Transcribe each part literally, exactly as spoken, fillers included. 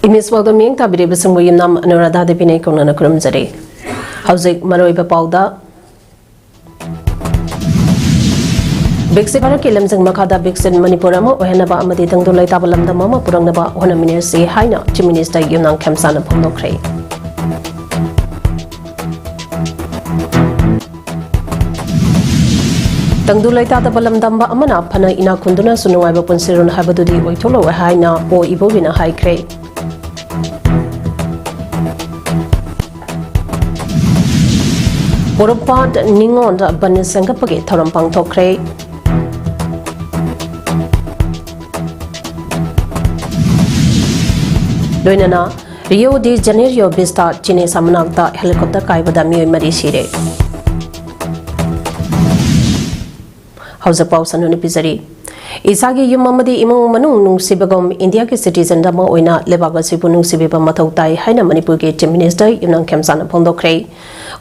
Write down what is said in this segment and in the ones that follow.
ꯏꯃꯤꯁ ꯄꯥꯎꯗ ꯃꯤꯠꯌꯦꯡ ꯇꯥꯕꯤꯔꯤꯕꯁꯤꯡꯕꯨ ꯌꯨꯝꯅꯥꯝ ꯑꯅꯨꯔꯥꯙꯥ ꯗꯦꯕꯤꯅ ꯏꯀꯣꯛꯅꯅ ꯈꯨꯔꯨꯝꯖꯔꯤ꯫ ꯍꯧꯖꯤꯛ ꯃꯔꯨꯑꯣꯏꯕ ꯄꯥꯎꯗ, ꯕ꯭ꯔꯤꯛꯁ ꯚꯥꯔꯠꯀꯤ ꯂꯝꯖꯤꯡ ꯃꯈꯥꯗ ꯕ꯭ꯔꯤꯛꯁ ꯃꯅꯤꯄꯨꯔ ꯑꯃ ꯑꯣꯏꯍꯟꯅꯕ ꯑꯃꯗꯤ ꯇꯪꯗꯨ ꯂꯩꯇꯥꯕ ꯂꯝꯗꯝ ꯑꯃ ꯄꯨꯔꯛꯅꯕ ꯍꯣꯠꯅꯃꯤꯟꯅꯁꯤ ꯍꯥꯏꯅ Chief Minister ꯌꯨꯝꯅꯥꯝ ꯈꯦꯝꯆꯥꯅ ꯐꯣꯡꯗꯣꯛꯈ꯭ꯔꯦ꯫ ꯇꯪꯗꯨ ꯂꯩꯇꯥꯗꯕ ꯂꯝꯗꯝꯕ ꯑꯃꯅ ꯐꯅ ꯏꯅꯥꯛ ꯈꯨꯟꯗꯨꯅꯁꯨ ꯅꯨꯡꯉꯥꯏꯕ ꯄꯨꯟꯁꯤꯔꯣꯟ ꯍꯥꯏꯕꯗꯨꯗꯤ ꯑꯣꯏꯊꯣꯛꯂꯣꯏ ꯍꯥꯏꯅ ꯑꯣ ꯏꯕꯣꯕꯤꯅ ꯍꯥꯏꯈ꯭ꯔꯦ꯫ ꯄꯣꯔꯣꯝꯄꯥꯠ ꯅꯤꯉꯣꯜꯗ ꯕꯟ ꯁꯦꯝꯒꯠꯄꯒꯤ ꯊꯧꯔꯝ ꯄꯥꯡꯊꯣꯛꯈ꯭ꯔꯦ꯫ ꯂꯣꯏꯅꯅ Rio de Janeiro Vista Chinesa ꯃꯅꯥꯛꯇ helicopter ꯀꯥꯏꯕꯗ ꯃꯤꯑꯣꯏ ꯃꯔꯤ ꯁꯤꯔꯦ꯫ ꯍꯧꯖꯤꯛ ꯄꯥꯎ ꯁꯟꯗꯣꯛꯅ ꯄꯤꯖꯔꯤ꯫ ꯏꯁꯥꯒꯤ ꯌꯨꯝ ꯑꯃꯗꯤ ꯏꯃꯨꯡ ꯃꯅꯨꯡ ꯅꯨꯡꯁꯤꯕꯒꯨꯝ ꯏꯟꯗꯤꯌꯥꯒꯤ citizen ꯑꯃ ꯑꯣꯏꯅ ꯂꯩꯕꯥꯛ ꯑꯁꯤꯕꯨ ꯅꯨꯡꯁꯤꯕꯤꯕ ꯃꯊꯧ ꯇꯥꯏ ꯍꯥꯏꯅ ꯃꯅꯤꯄꯨꯔꯒꯤ Chief Minister ꯌꯨꯝꯅꯥꯝ ꯈꯦꯝꯆꯥꯅ ꯐꯣꯡꯗꯣꯛꯈ꯭ꯔꯦ꯫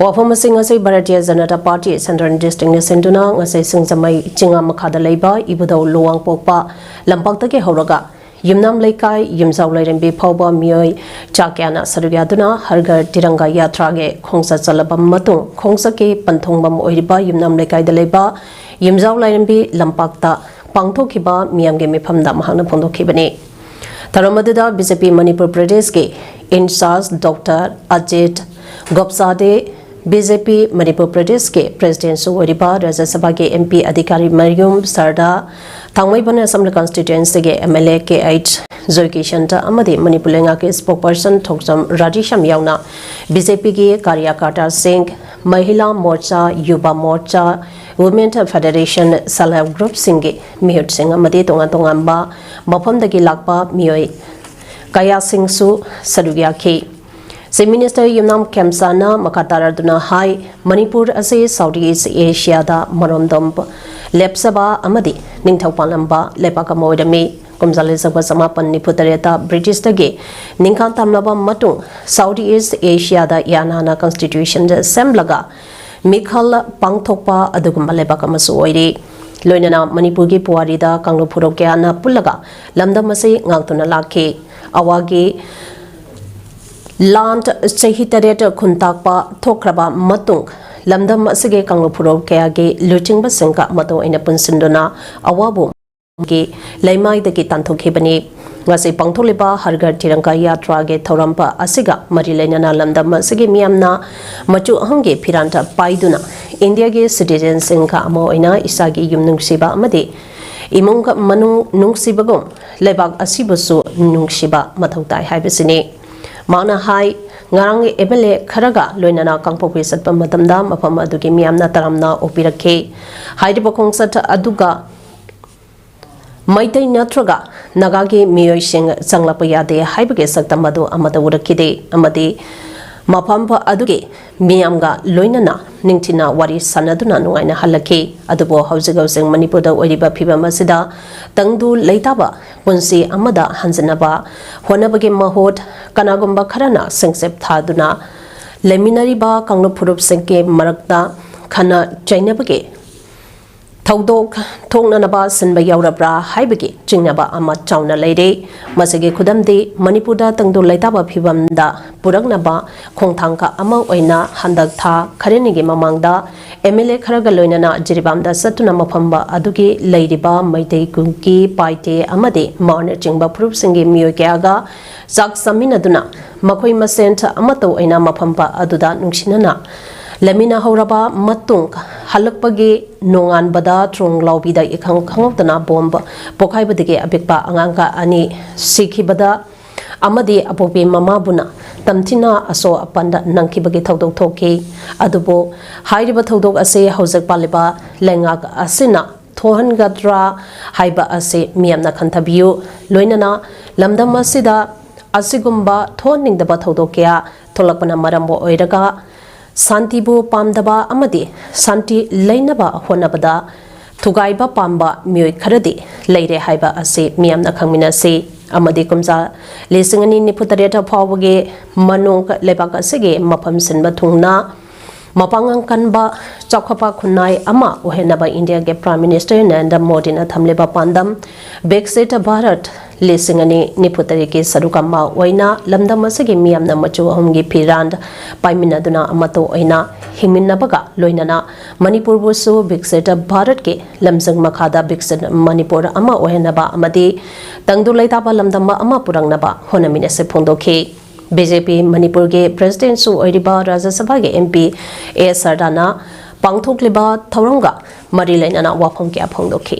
ꯋꯥꯐꯝ ꯑꯁꯤ ꯉꯁꯤ Bharatiya Janata party Central District ꯅ ꯁꯤꯟꯗꯨꯅ ꯉꯁꯤ ꯁꯤꯡꯖꯃꯩ ꯆꯤꯡꯉꯥ ꯃꯈꯥꯗ ꯂꯩꯕ ꯏꯕꯨꯙꯧ ꯂꯨꯋꯥꯡꯄꯣꯛꯄ ꯂꯝꯄꯥꯛꯇꯒꯤ ꯍꯧꯔꯒ ꯌꯨꯝꯅꯥꯝ ꯂꯩꯀꯥꯏ, ꯌꯨꯝꯖꯥꯎ ꯂꯥꯏꯔꯦꯝꯕꯤ ꯐꯥꯎꯕ ꯃꯤꯑꯣꯏ ꯆꯥ ꯀꯌꯥꯅ ꯁꯔꯨꯛ ꯌꯥꯗꯨꯅ ꯍꯔ ꯘꯔ ꯇꯤꯔꯪꯒꯥ ꯌꯥꯇ꯭ꯔꯥꯒꯤ ꯈꯣꯡꯆꯠ ꯆꯠꯂꯕ ꯃꯇꯨꯡ, ꯈꯣꯡꯆꯠꯀꯤ ꯄꯟꯊꯨꯡꯐꯝ ꯑꯣꯏꯔꯤꯕ ꯌꯨꯝꯅꯥꯝ ꯂꯩꯀꯥꯏꯗ ꯂꯩꯕ ꯌꯨꯝꯖꯥꯎ ꯂꯥꯏꯔꯦꯝꯕꯤ ꯂꯝꯄꯥꯛꯇ ꯄꯥꯡꯊꯣꯛꯈꯤꯕ ꯃꯤꯌꯥꯝꯒꯤ ꯃꯤꯐꯝꯗ ꯃꯍꯥꯛꯅ ꯐꯣꯡꯗꯣꯛꯈꯤꯕꯅꯤ꯫ ꯊꯧꯔꯝ ꯑꯗꯨꯗ B J P ꯃꯅꯤꯄꯨꯔ ꯄ꯭ꯔꯗꯦꯁꯀꯤ in charge Doctor Ajit Gopsade, B J P Manipur ꯄ꯭ꯔꯗꯦꯁꯀꯤ President ꯁꯨ ꯑꯣꯏꯔꯤꯕ ꯔꯥꯖ꯭ꯌ ꯁꯚꯥꯒꯤ M P ꯑꯙꯤꯀꯥꯔꯤ ꯃꯌꯨꯝ ꯁꯔꯗꯥ, ꯊꯥꯡꯃꯩꯕꯟ Assembly Constituency ꯒꯤ M L A K H ꯖꯣꯏꯀꯤꯁꯟꯇ ꯑꯃꯗꯤ ꯃꯅꯤꯄꯨꯔ ꯂꯩꯉꯥꯛꯀꯤ Spokesperson ꯊꯣꯛꯆꯝ ꯔꯥꯙꯦꯁ꯭ꯌꯥꯝ ꯌꯥꯎꯅ B J P ꯒꯤ ꯀꯥꯔꯌꯀꯔꯇꯥꯁꯤꯡ, ꯃꯍꯤꯂꯥ ꯃꯣꯔꯆꯥ, ꯌꯨꯕꯥ ꯃꯣꯔꯆꯥ, Women Federation, Self Help Group ꯁꯤꯡꯒꯤ ꯃꯤꯍꯨꯠꯁꯤꯡ ꯑꯃꯗꯤ ꯇꯣꯉꯥꯟ ꯇꯣꯉꯥꯟꯕ ꯃꯐꯝꯗꯒꯤ ꯂꯥꯛꯄ ꯃꯤꯑꯣꯏ ꯀꯌꯥꯁꯤꯡꯁꯨ ꯁꯔꯨꯛ ꯌꯥꯈꯤ꯫ Chief Minister ꯌꯨꯝꯅꯥꯝ ꯈꯦꯝꯆꯥꯅ ꯃꯈꯥ ꯇꯥꯔꯗꯨꯅ ꯍꯥꯏ, ꯃꯅꯤꯄꯨꯔ ꯑꯁꯤ South East Asia ꯗ ꯃꯔꯣꯝꯗꯣꯝ ꯂꯦꯞꯆꯕ ꯑꯃꯗꯤ ꯅꯤꯡꯊꯧ ꯄꯥꯜꯂꯝꯕ ꯂꯩꯕꯥꯛ ꯑꯃ ꯑꯣꯏꯔꯝꯃꯤ꯫ ꯀꯨꯝꯖꯥ ꯂꯤꯁꯤꯡ ꯑꯃ ꯆꯃꯥꯄꯟ ꯅꯤꯐꯨ ꯇꯔꯦꯠꯇ British ꯇꯒꯤ ꯅꯤꯡꯈꯥ ꯇꯝꯂꯕ ꯃꯇꯨꯡ South East Asia ꯗ ꯌꯥꯅꯥꯅ Constitution ꯁꯦꯝꯂꯒ ꯃꯤꯈꯜ ꯄꯥꯡꯊꯣꯛꯄ ꯑꯗꯨꯒꯨꯝꯕ ꯂꯩꯕꯥꯛ ꯑꯃꯁꯨ ꯑꯣꯏꯔꯤ꯫ ꯂꯣꯏꯅꯅ ꯃꯅꯤꯄꯨꯔꯒꯤ ꯄꯨꯋꯥꯔꯤꯗ ꯀꯥꯡꯂꯨꯞ ꯐꯨꯔꯨꯞ ꯀꯌꯥꯅ ꯄꯨꯜꯂꯒ ꯂꯝꯗꯝ ꯑꯁꯤ ꯉꯥꯛꯇꯨꯅ ꯂꯥꯛꯈꯤ꯫ ꯑꯋꯥꯒꯤ ꯂꯥꯟ ꯆꯍꯤ ꯇꯔꯦꯠ ꯈꯨꯟꯇꯥꯛꯄ ꯊꯣꯛꯈ꯭ꯔꯕ ꯃꯇꯨꯡ, ꯂꯝꯗꯝ ꯑꯁꯤꯒꯤ ꯀꯥꯡꯂꯨꯞ ꯐꯨꯔꯨꯞ ꯀꯌꯥꯒꯤ ꯂꯨꯆꯤꯡꯕꯁꯤꯡꯒ ꯃꯇꯧ ꯑꯣꯏꯅ ꯄꯨꯟꯁꯤꯟꯗꯨꯅ ꯑꯋꯥꯕꯨ ꯒꯤ ꯂꯩꯃꯥꯏꯗꯒꯤ ꯇꯥꯟꯊꯣꯛꯈꯤꯕꯅꯤ꯫ ꯉꯁꯤ ꯄꯥꯡꯊꯣꯛꯂꯤꯕ ꯍꯔ ꯘꯔ ꯇꯤꯔꯪꯒꯥ ꯌꯥꯇ꯭ꯔꯥꯒꯤ ꯊꯧꯔꯝ ꯑꯁꯤꯒ ꯃꯔꯤ ꯂꯩꯅꯅ ꯂꯝꯗꯝ ꯑꯁꯤꯒꯤ ꯃꯤꯌꯥꯝꯅ ꯃꯆꯨ ꯑꯍꯨꯝꯒꯤ ꯐꯤꯔꯥꯟ ꯄꯥꯏꯗꯨꯅ ꯏꯟꯗꯤꯌꯥꯒꯤ ꯁꯤꯇꯤꯖꯦꯟꯁꯤꯡꯒ ꯑꯃ ꯑꯣꯏꯅ ꯏꯁꯥꯒꯤ ꯌꯨꯝ ꯅꯨꯡꯁꯤꯕ ꯑꯃꯗꯤ ꯏꯃꯨꯡ ꯃꯅꯨꯡ ꯅꯨꯡꯁꯤꯕꯒꯨꯝ ꯂꯩꯕꯥꯛ ꯑꯁꯤꯕꯨꯁꯨ ꯅꯨꯡꯁꯤꯕ ꯃꯊꯧ ꯇꯥꯏ ꯍꯥꯏꯕꯁꯤꯅꯤ꯫ ꯃꯍꯥꯛꯅ ꯍꯥꯏ, ꯉꯔꯥꯡ ꯑꯦꯝ ꯑꯦꯜ ꯑꯦ ꯈꯔꯒ ꯂꯣꯏꯅꯅ ꯀꯥꯡꯄꯣꯛꯄꯤ ꯆꯠꯄ ꯃꯇꯝꯗ ꯃꯐꯝ ꯑꯗꯨꯒꯤ ꯃꯤꯌꯥꯝꯅ ꯇꯔꯥꯝꯅ ꯑꯣꯛꯄꯤꯔꯛꯈꯤ꯫ ꯍꯥꯏꯔꯤꯕ ꯈꯣꯡꯆꯠ ꯑꯗꯨꯒ ꯃꯩꯇꯩ ꯅꯠꯇ꯭ꯔꯒ ꯅꯥꯒꯥꯒꯤ ꯃꯤꯑꯣꯏꯁꯤꯡ ꯆꯪꯂꯛꯄ ꯌꯥꯗꯦ ꯍꯥꯏꯕꯒꯤ ꯁꯛꯇꯝ ꯑꯗꯨ ꯑꯃꯠꯇ ꯎꯔꯛꯈꯤꯗꯦ ꯑꯃꯗꯤ ꯃꯐꯝ ꯑꯗꯨꯒꯤ ꯃꯤꯌꯥꯝꯒ ꯂꯣꯏꯅꯅ ꯅꯤꯡꯊꯤꯅ ꯋꯥꯔꯤ ꯁꯥꯟꯅꯗꯨꯅ ꯅꯨꯡꯉꯥꯏꯅ ꯍꯜꯂꯛꯈꯤ꯫ ꯑꯗꯨꯕꯨ ꯍꯧꯖꯤꯛ ꯍꯧꯖꯤꯛ ꯃꯅꯤꯄꯨꯔꯗ ꯑꯣꯏꯔꯤꯕ ꯐꯤꯕꯝ ꯑꯁꯤꯗ ꯇꯪꯗꯨ ꯂꯩꯇꯥꯕ ꯄꯨꯟꯁꯤ ꯑꯃꯗ ꯍꯟꯖꯤꯟꯅꯕ ꯍꯣꯠꯅꯕꯒꯤ ꯃꯍꯨꯠ, ꯀꯅꯥꯒꯨꯝꯕ ꯈꯔꯅ ꯁꯤꯡꯆꯞ ꯊꯥꯗꯨꯅ ꯂꯩꯃꯤꯟꯅꯔꯤꯕ ꯀꯥꯡꯂꯨꯞ ꯐꯨꯔꯨꯞꯁꯤꯡꯒꯤ ꯃꯔꯛꯇ ꯈꯟꯅ ꯆꯩꯅꯕꯒꯤ ꯊꯧꯗꯣꯛ ꯊꯣꯛꯅꯅꯕ ꯁꯤꯟꯕ ꯌꯥꯎꯔꯕ꯭ꯔꯥ ꯍꯥꯏꯕꯒꯤ ꯆꯤꯡꯅꯕ ꯑꯃ ꯆꯥꯎꯅ ꯂꯩꯔꯦ꯫ ꯃꯁꯤꯒꯤ ꯈꯨꯗꯝꯗꯤ ꯃꯅꯤꯄꯨꯔꯗ ꯇꯪꯗꯨ ꯂꯩꯇꯥꯕ ꯐꯤꯕꯝꯗ ꯄꯨꯔꯛꯅꯕ ꯈꯣꯡꯊꯥꯡ ꯑꯃ ꯑꯣꯏꯅ ꯍꯟꯗꯛ ꯊꯥ ꯈꯔꯅꯤꯒꯤ ꯃꯃꯥꯡꯗ ꯑꯦꯝ ꯑꯦꯜ ꯑꯦ ꯈꯔꯒ ꯂꯣꯏꯅꯅ ꯖꯤꯔꯤꯕꯥꯝꯗ ꯆꯠꯇꯨꯅ ꯃꯐꯝ ꯑꯗꯨꯒꯤ ꯂꯩꯔꯤꯕ ꯃꯩꯇꯩ, ꯀꯨꯀꯤ, ꯄꯥꯏꯇꯦ ꯑꯃꯗꯤ ꯃꯥꯎꯅꯆꯤꯡꯕ ꯐꯨꯔꯨꯞꯁꯤꯡꯒꯤ ꯃꯤꯑꯣꯏ ꯀꯌꯥꯒ ꯆꯥꯛ ꯆꯥꯃꯤꯟꯅꯗꯨꯅ ꯃꯈꯣꯏ ꯃꯁꯦꯟ ꯑꯃꯠꯇ ꯑꯣꯏꯅ ꯃꯐꯝ ꯑꯗꯨꯗ ꯅꯨꯡꯁꯤꯅꯅ ꯂꯩꯃꯤꯟꯅꯍꯧꯔꯕ ꯃꯇꯨꯡ, ꯍꯜꯂꯛꯄꯒꯤ ꯅꯣꯡꯉꯥꯟꯕꯗ ꯇ꯭ꯔꯣꯡ ꯂꯥꯎꯕꯤꯗ ꯏꯈꯪ ꯈꯪꯍꯧꯗꯅ ꯕꯣꯝ ꯄꯣꯈꯥꯏꯕꯗꯒꯤ ꯑꯄꯤꯛꯄ ꯑꯉꯥꯡ ꯑꯅꯤ ꯁꯤꯈꯤꯕꯗ ꯑꯃꯗꯤ ꯑꯄꯣꯛꯄꯤ ꯃꯃꯥꯕꯨꯅ ꯇꯝꯊꯤꯅ ꯑꯁꯣꯛ ꯑꯄꯟꯗ ꯅꯪꯈꯤꯕꯒꯤ ꯊꯧꯗꯣꯛ ꯊꯣꯛꯈꯤ꯫ ꯑꯗꯨꯕꯨ ꯍꯥꯏꯔꯤꯕ ꯊꯧꯗꯣꯛ ꯑꯁꯤ ꯍꯧꯖꯤꯛ ꯄꯥꯜꯂꯤꯕ ꯂꯩꯉꯥꯛ ꯑꯁꯤꯅ ꯊꯣꯛꯍꯟꯒꯗ꯭ꯔꯥ ꯍꯥꯏꯕ ꯑꯁꯤ ꯃꯤꯌꯥꯝꯅ ꯈꯟꯊꯕꯤꯌꯨ꯫ ꯂꯣꯏꯅꯅ ꯂꯝꯗꯝ ꯑꯁꯤꯗ ꯑꯁꯤꯒꯨꯝꯕ ꯊꯣꯛꯍꯟꯅꯤꯡꯗꯕ ꯊꯧꯗꯣꯛ ꯀꯌꯥ ꯊꯣꯛꯂꯛꯄꯅ ꯃꯔꯝ ꯑꯣꯏꯔꯒ ꯁꯥꯟꯇꯤꯕꯨ ꯄꯥꯝꯗꯕ ꯑꯃꯗꯤ ꯁꯥꯟꯇꯤ ꯂꯩꯅꯕ ꯍꯣꯠꯅꯕꯗ ꯊꯨꯒꯥꯏꯕ ꯄꯥꯝꯕ ꯃꯤꯑꯣꯏ ꯈꯔꯗꯤ ꯂꯩꯔꯦ ꯍꯥꯏꯕ ꯑꯁꯤ ꯃꯤꯌꯥꯝꯅ ꯈꯪꯃꯤꯟꯅꯁꯤ꯫ ꯑꯃꯗꯤ ꯀꯨꯝꯖꯥ ꯂꯤꯁꯤꯡ ꯑꯅꯤ ꯅꯤꯐꯨ ꯇꯔꯦꯠ ꯐꯥꯎꯕꯒꯤ ꯃꯅꯨꯡ ꯂꯩꯕꯥꯛ ꯑꯁꯤꯒꯤ ꯃꯐꯝ ꯁꯤꯟꯕ ꯊꯨꯡꯅ ꯃꯄꯥꯡꯒꯜ ꯀꯟꯕ ꯆꯥꯎꯈꯠꯄ ꯈꯨꯟꯅꯥꯏ ꯑꯃ ꯑꯣꯏꯍꯟꯅꯕ ꯏꯟꯗꯤꯌꯥꯒꯤ Prime Minister ꯅꯔꯦꯟꯗ꯭ꯔ ꯃꯣꯗꯤꯅ ꯊꯝꯂꯤꯕ ꯄꯥꯟꯗꯝ ꯕꯤꯛꯁꯤꯠ ꯚꯥꯔꯠ ꯂꯤꯁꯤꯡ ꯑꯅꯤ ꯅꯤꯐꯨ ꯇꯔꯦꯠꯀꯤ ꯁꯔꯨꯛ ꯑꯃ ꯑꯣꯏꯅ ꯂꯝꯗꯝ ꯑꯁꯤꯒꯤ ꯃꯤꯌꯥꯝꯅ ꯃꯆꯨ ꯑꯍꯨꯝꯒꯤ ꯐꯤꯔꯥꯟ ꯄꯥꯏꯃꯤꯟꯅꯗꯨꯅ ꯑꯃꯠꯇ ꯑꯣꯏꯅ ꯍꯤꯡꯃꯤꯟꯅꯕꯒ ꯂꯣꯏꯅꯅ ꯃꯅꯤꯄꯨꯔꯕꯨꯁꯨ ꯕꯤꯛꯁꯤꯠ ꯚꯥꯔꯠꯀꯤ ꯂꯝꯖꯤꯡ ꯃꯈꯥꯗ ꯕꯤꯛꯁꯤꯠ ꯃꯅꯤꯄꯨꯔ ꯑꯃ ꯑꯣꯏꯍꯟꯅꯕ ꯑꯃꯗꯤ ꯇꯪꯗꯨ ꯂꯩꯇꯥꯕ ꯂꯝꯗꯝ ꯑꯃ ꯄꯨꯔꯛꯅꯕ ꯍꯣꯠꯅꯃꯤꯟꯅꯁꯤ ꯐꯣꯡꯗꯣꯛꯈꯤ꯫ ꯕꯤ ꯖꯦ ꯄꯤ ꯃꯅꯤꯄꯨꯔꯒꯤ ꯄ꯭ꯔꯦꯁꯤꯗꯦꯟꯠꯁꯨ ꯑꯣꯏꯔꯤꯕ ꯔꯥꯖ꯭ꯌ ꯁꯚꯥꯒꯤ ꯑꯦꯝ ꯄꯤ ꯑꯦ ꯁꯔꯗꯥꯅ ꯄꯥꯡꯊꯣꯛꯂꯤꯕ ꯊꯧꯔꯝꯒ ꯃꯔꯤ ꯂꯩꯅꯅ ꯋꯥꯐꯝ ꯀꯌꯥ ꯐꯣꯡꯗꯣꯛꯈꯤ꯫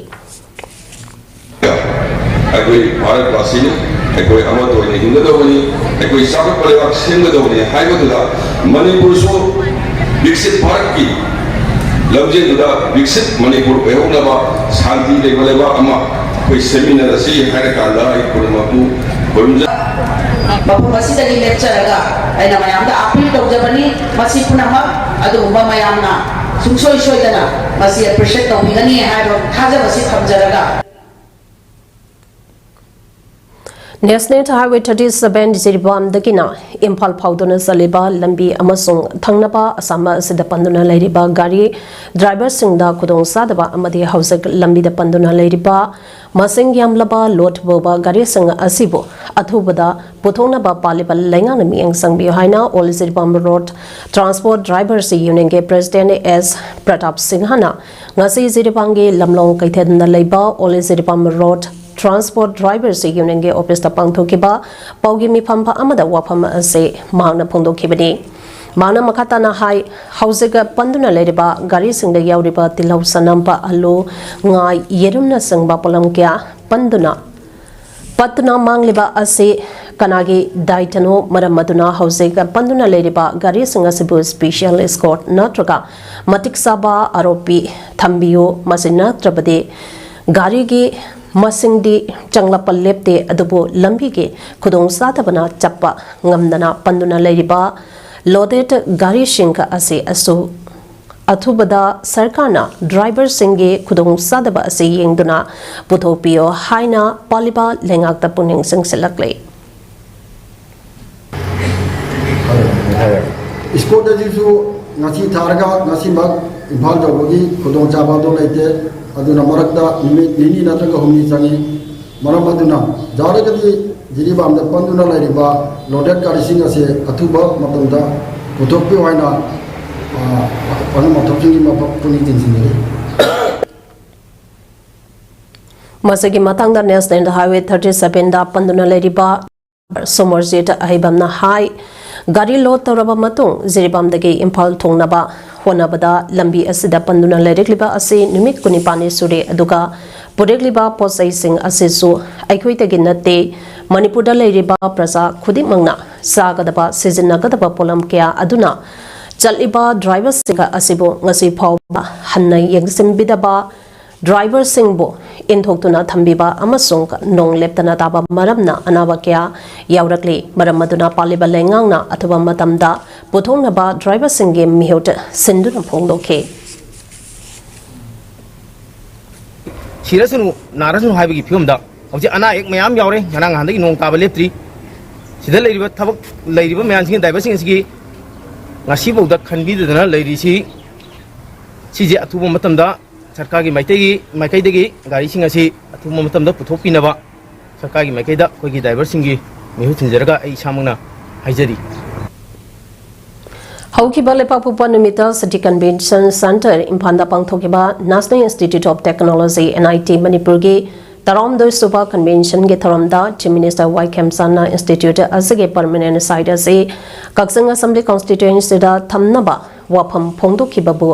ꯑꯩꯈꯣꯏ ꯚꯥꯔꯠ ꯚꯥꯁꯤꯅꯤ, ꯑꯩꯈꯣꯏ ꯑꯃꯠꯇ ꯑꯣꯏꯅ ꯍꯤꯡꯒꯗꯧꯕꯅꯤ, ꯑꯩꯈꯣꯏ ꯆꯥꯎꯈꯠꯄ ꯂꯩꯕꯥꯛ ꯁꯦꯝꯒꯗꯧꯕꯅꯤ ꯍꯥꯏꯕꯗꯨꯗ ꯃꯅꯤꯄꯨꯔꯁꯨ ꯕꯤꯛꯁꯤꯠ ꯚꯥꯔꯠꯀꯤ ꯂꯝꯖꯦꯜꯗꯨꯗ ꯕꯤꯛꯁꯤꯠ ꯃꯅꯤꯄꯨꯔ ꯑꯣꯏꯍꯧꯅꯕ ꯁꯥꯟꯇꯤ ꯂꯩꯕ ꯂꯩꯕꯥꯛ ꯑꯃ ꯑꯩꯈꯣꯏ ꯁꯦꯝꯃꯤꯟꯅꯔꯁꯤ ꯍꯥꯏꯔ ꯀꯥꯟꯗ ꯑꯩ ꯈꯨꯗꯤꯡꯃꯛꯄꯨ ꯈꯨꯔꯨꯝꯖ ꯃꯐꯝ ꯑꯁꯤꯗꯒꯤ ꯂꯦꯞꯆꯔꯒ ꯑꯩꯅ ꯃꯌꯥꯝꯗ ꯑꯥꯄꯤꯜ ꯇꯧꯖꯕꯅꯤ꯫ ꯃꯁꯤ ꯄꯨꯝꯅꯃꯛ ꯑꯗꯨꯒꯨꯝꯕ ꯃꯌꯥꯝꯅ ꯁꯨꯡꯁꯣꯏ ꯁꯣꯏꯗꯅ ꯃꯁꯤ ꯑꯦꯄ꯭ꯔꯤꯁꯤꯌꯦꯠ ꯇꯧꯕꯤꯒꯅꯤ ꯍꯥꯏꯕ ꯊꯥꯖꯕꯁꯤ ꯊꯝꯖꯔꯒ National Highway thirty seven ꯖꯤꯔꯤꯕꯥꯝꯗꯒꯤꯅ Imphal ꯐꯥꯎꯗꯨꯅ ꯆꯠꯂꯤꯕ ꯂꯝꯕꯤ ꯑꯃꯁꯨꯡ ꯊꯪꯅꯕ ꯑꯁꯥꯝ ꯑꯁꯤꯗ ꯄꯟꯗꯨꯅ ꯂꯩꯔꯤꯕ ꯒꯥꯔꯤ ꯗ꯭ꯔꯥꯏꯚꯔꯁꯤꯡꯗ ꯈꯨꯗꯣꯡꯆꯥꯗꯕ ꯑꯃꯗꯤ ꯍꯧꯖꯤꯛ ꯂꯝꯕꯤꯗ ꯄꯟꯗꯨꯅ ꯂꯩꯔꯤꯕ ꯃꯁꯤꯡ ꯌꯥꯝꯂꯕ ꯂꯣꯗ ꯄꯨꯕ ꯒꯥꯔꯤꯁꯤꯡ ꯑꯁꯤꯕꯨ ꯑꯊꯨꯕꯗ ꯄꯨꯊꯣꯛꯅꯕ ꯄꯥꯜꯂꯤꯕ ꯂꯩꯉꯥꯛꯅ ꯃꯤꯠꯌꯦꯡ ꯆꯪꯕꯤꯌꯨ ꯍꯥꯏꯅ All Jiribam Road Transport Drivers Union ꯒꯤ President ꯑꯦꯁ ꯄ꯭ꯔꯇꯥꯞ ꯁꯤꯡꯍꯅ ꯉꯁꯤ ꯖꯤꯔꯤꯕꯥꯝꯒꯤ ꯂꯝꯂꯣꯡ ꯀꯩꯊꯦꯜꯗ ꯂꯩꯕ All Jiribam Road Transport Drivers Union ꯒꯤ office ꯇ ꯄꯥꯡꯊꯣꯛꯈꯤꯕ ꯄꯥꯎꯒꯤ ꯃꯤꯐꯝ ꯑꯃꯗ ꯋꯥꯐꯝ ꯑꯁꯤ ꯃꯍꯥꯛꯅ ꯐꯣꯡꯗꯣꯛꯈꯤꯕꯅꯤ꯫ ꯃꯍꯥꯛꯅ ꯃꯈꯥ ꯇꯥꯅ ꯍꯥꯏ, ꯍꯧꯖꯤꯛ ꯄꯟꯗꯨꯅ ꯂꯩꯔꯤꯕ ꯒꯥꯔꯤꯁꯤꯡꯗ ꯌꯥꯎꯔꯤꯕ ꯇꯤꯜꯍꯧ, ꯆꯅꯝ, ꯑꯂꯨ, ꯉꯥ, ꯌꯦꯔꯨꯝꯅꯆꯤꯡꯕ ꯄꯣꯠꯂꯝ ꯀꯌꯥ ꯄꯟꯗꯨꯅ ꯄꯠꯇꯨꯅ ꯃꯥꯡꯂꯤꯕ ꯑꯁꯤ ꯀꯅꯥꯒꯤ ꯗꯥꯏꯇꯅꯣ? ꯃꯔꯝ ꯑꯗꯨꯅ ꯍꯧꯖꯤꯛ ꯄꯟꯗꯨꯅ ꯂꯩꯔꯤꯕ ꯒꯥꯔꯤꯁꯤꯡ ꯑꯁꯤꯕꯨ special escort ꯅꯠꯇ꯭ꯔꯒ ꯃꯇꯤꯛ ꯆꯥꯕ ꯑꯥꯔꯣꯄꯤ ꯊꯝꯕꯤꯌꯨ꯫ ꯃꯁꯤ ꯅꯠꯇ꯭ꯔꯕꯗꯤ ꯒꯥꯔꯤꯒꯤ ꯃꯁꯤꯡꯗꯤ ꯆꯪꯂꯛꯄ ꯂꯦꯞꯇꯦ, ꯑꯗꯨꯕꯨ ꯂꯝꯕꯤꯒꯤ ꯈꯨꯗꯣꯡꯆꯥꯗꯕꯅ ꯆꯠꯄ ꯉꯝꯗꯅ ꯄꯟꯗꯨꯅ ꯂꯩꯔꯤꯕ loaded ꯒꯥꯔꯤꯁꯤꯡ ꯑꯁꯤ ꯑꯁꯨ ꯑꯊꯨꯕꯗ ꯁꯔꯀꯥꯔꯅ ꯗ꯭ꯔꯥꯏꯚꯔꯁꯤꯡꯒꯤ ꯈꯨꯗꯣꯡꯆꯥꯗꯕ ꯑꯁꯤ ꯌꯦꯡꯗꯨꯅ ꯄꯨꯊꯣꯛꯄꯤꯌꯣ ꯍꯥꯏꯅ ꯄꯥꯜꯂꯤꯕ ꯂꯩꯉꯥꯛꯇ ꯄꯨꯛꯅꯤꯡ ꯆꯤꯡꯁꯤꯜꯂꯛꯂꯤ꯫ ꯏꯁꯀꯣꯔꯠ ꯑꯁꯤꯁꯨ ꯉꯁꯤ ꯊꯥꯔꯒ ꯉꯁꯤꯃꯛ ꯏꯝꯐꯥꯜ ꯌꯧꯕꯒꯤ ꯈꯨꯗꯣꯡꯆꯥꯕ ꯑꯗꯨ ꯂꯩꯇꯦ꯫ ꯑꯗꯨꯅ ꯃꯔꯛꯇ ꯅꯨꯃꯤꯠ ꯅꯤꯅꯤ ꯅꯠꯇ꯭ꯔꯒ ꯍꯨꯝꯅꯤ ꯆꯪꯏ꯫ ꯃꯔꯝ ꯑꯗꯨꯅ ꯌꯥꯔꯒꯗꯤ ꯖꯤꯔꯤꯕꯥꯝꯗ ꯄꯟꯗꯨꯅ ꯂꯩꯔꯤꯕ ꯂꯣꯗꯦꯗ ꯒꯥꯔꯤꯁꯤꯡ ꯑꯁꯤ ꯑꯊꯨꯕ ꯃꯇꯝꯗ ꯄꯨꯊꯣꯛꯄꯤꯌꯨ ꯍꯥꯏꯅ, ꯑ, ꯑꯄꯪ ꯃꯊꯛꯁꯤꯡꯒꯤ ꯃꯐꯝ ꯄꯨꯛꯅꯤꯡ ꯆꯤꯡꯁꯤꯟꯖꯔꯤ꯫ ꯃꯁꯤꯒꯤ ꯃꯇꯥꯡꯗ National Highway thirty seven ꯗ ꯄꯟꯗꯨꯅ ꯂꯩꯔꯤꯕ ꯁꯣꯃꯔꯖꯤꯠ ꯑꯍꯩꯕꯝꯅ ꯍꯥꯏ, ꯒꯥꯔꯤ ꯂꯣꯗ ꯇꯧꯔꯕ ꯃꯇꯨꯡ ꯖꯤꯔꯤꯕꯥꯝꯗꯒꯤ ꯏꯝꯐꯥꯜ ꯊꯣꯡꯅꯕ ꯍꯣꯠꯅꯕꯗ ꯂꯝꯕꯤ ꯑꯁꯤꯗ ꯄꯟꯗꯨꯅ ꯂꯩꯔꯛꯂꯤꯕ ꯑꯁꯤ ꯅꯨꯃꯤꯠ ꯀꯨꯟꯅꯤꯄꯥꯟꯅꯤ ꯁꯨꯔꯦ, ꯑꯗꯨꯒ ꯄꯨꯔꯛꯂꯤꯕ ꯄꯣꯠꯆꯩꯁꯤꯡ ꯑꯁꯤꯁꯨ ꯑꯩꯈꯣꯏꯗꯒꯤ ꯅꯠꯇꯦ, ꯃꯅꯤꯄꯨꯔꯗ ꯂꯩꯔꯤꯕ ꯄ꯭ꯔꯖꯥ ꯈꯨꯗꯤꯡꯃꯛꯅ ꯆꯥꯒꯗꯕ, ꯁꯤꯖꯤꯟꯅꯒꯗꯕ ꯄꯣꯠꯂꯝ ꯀꯌꯥ ꯑꯗꯨꯅ ꯆꯠꯂꯤꯕ ꯗ꯭ꯔꯥꯏꯚꯔꯁꯤꯡ ꯑꯁꯤꯕꯨ ꯉꯁꯤ ꯐꯥꯎꯕ ꯍꯟꯅ ꯌꯦꯡꯁꯤꯟꯕꯤꯗꯕ, ꯗ꯭ꯔꯥꯏꯚꯔꯁꯤꯡꯕꯨ ꯏꯟꯊꯣꯛꯇꯨꯅ ꯊꯝꯕꯤꯕ ꯑꯃꯁꯨꯡ ꯅꯣꯡ ꯂꯦꯞꯇꯅ ꯇꯥꯕ ꯃꯔꯝꯅ ꯑꯅꯥꯕ ꯀꯌꯥ ꯌꯥꯎꯔꯛꯂꯤ꯫ ꯃꯔꯝ ꯑꯗꯨꯅ ꯄꯥꯜꯂꯤꯕ ꯂꯩꯉꯥꯛꯅ ꯑꯊꯨꯕ ꯃꯇꯝꯗ ꯄꯨꯊꯣꯛꯅꯕ ꯗ꯭ꯔꯥꯏꯚꯔꯁꯤꯡꯒꯤ ꯃꯤꯍꯨꯠ ꯁꯤꯟꯗꯨꯅ ꯐꯣꯡꯗꯣꯛꯈꯤ꯫ ꯁꯤꯔꯁꯅꯨ, ꯅꯥꯔꯁꯅꯨ ꯍꯥꯏꯕꯒꯤ ꯐꯤꯕꯝꯗ ꯍꯧꯖꯤꯛ ꯑꯅꯥ ꯑꯌꯦꯛ ꯃꯌꯥꯝ ꯌꯥꯎꯔꯦ꯫ ꯉꯔꯥꯡ ꯅꯍꯥꯟꯗꯒꯤ ꯅꯣꯡ ꯇꯥꯕ ꯂꯦꯞꯇ꯭ꯔꯤ꯫ ꯁꯤꯗ ꯂꯩꯔꯤꯕ ꯊꯕꯛ, ꯂꯩꯔꯤꯕ ꯃꯌꯥꯝꯁꯤꯡ, ꯗ꯭ꯔꯥꯏꯚꯔꯁꯤꯡ ꯑꯁꯤꯒꯤ ꯉꯁꯤꯐꯥꯎꯗ ꯈꯟꯕꯤꯗꯗꯅ ꯂꯩꯔꯤꯁꯤ, ꯁꯤꯁꯦ ꯑꯊꯨꯕ ꯃꯇꯝꯗ ꯁꯔꯀꯥꯔꯒꯤ ꯃꯥꯏꯀꯩꯒꯤ, ꯃꯥꯏꯀꯩꯗꯒꯤ ꯒꯥꯔꯤꯁꯤꯡ ꯑꯁꯤ ꯑꯊꯨꯕ ꯃꯇꯝꯗ ꯄꯨꯊꯣꯛꯄꯤꯅꯕ ꯁꯔꯀꯥꯔꯒꯤ ꯃꯥꯏꯀꯩꯗ ꯑꯩꯈꯣꯏꯒꯤ ꯗ꯭ꯔꯥꯏꯚꯔꯁꯤꯡꯒꯤ ꯃꯤꯍꯨꯠ ꯁꯤꯟꯖꯔꯒ ꯑꯩ ꯏꯁꯥꯃꯛꯅ ꯍꯥꯏꯖꯔꯤ꯫ ꯍꯧꯈꯤꯕ ꯂꯩꯄꯥꯛꯄꯣꯛꯄ ꯅꯨꯃꯤꯠꯇ City Convention Centre ꯏꯝꯐꯥꯜꯗ ꯄꯥꯡꯊꯣꯛꯈꯤꯕ National Institute of Technology, NIT, ꯃꯅꯤꯄꯨꯔꯒꯤ ꯇꯔꯥꯍꯨꯝꯗꯣꯏ ꯁꯨꯕ ꯀꯟꯚꯦꯟꯁꯟꯒꯤ ꯊꯧꯔꯝꯗ Chief Minister ꯋꯥꯏ ꯈꯦꯝꯆꯥꯟꯅ ꯏꯟꯁꯇꯤꯇ꯭ꯌꯨꯠ ꯑꯁꯤꯒꯤ ꯄꯔꯃꯅꯦꯟ ꯁꯥꯏꯠ ꯑꯁꯤ ꯀꯛꯆꯤꯡ ꯑꯁꯦꯝꯕ꯭ꯂꯤ ꯀꯣꯟꯁꯇꯤꯇ꯭ꯋꯦꯟꯁꯤꯗ ꯊꯝꯅꯕ ꯋꯥꯐꯝ ꯐꯣꯡꯗꯣꯛꯈꯤꯕꯕꯨ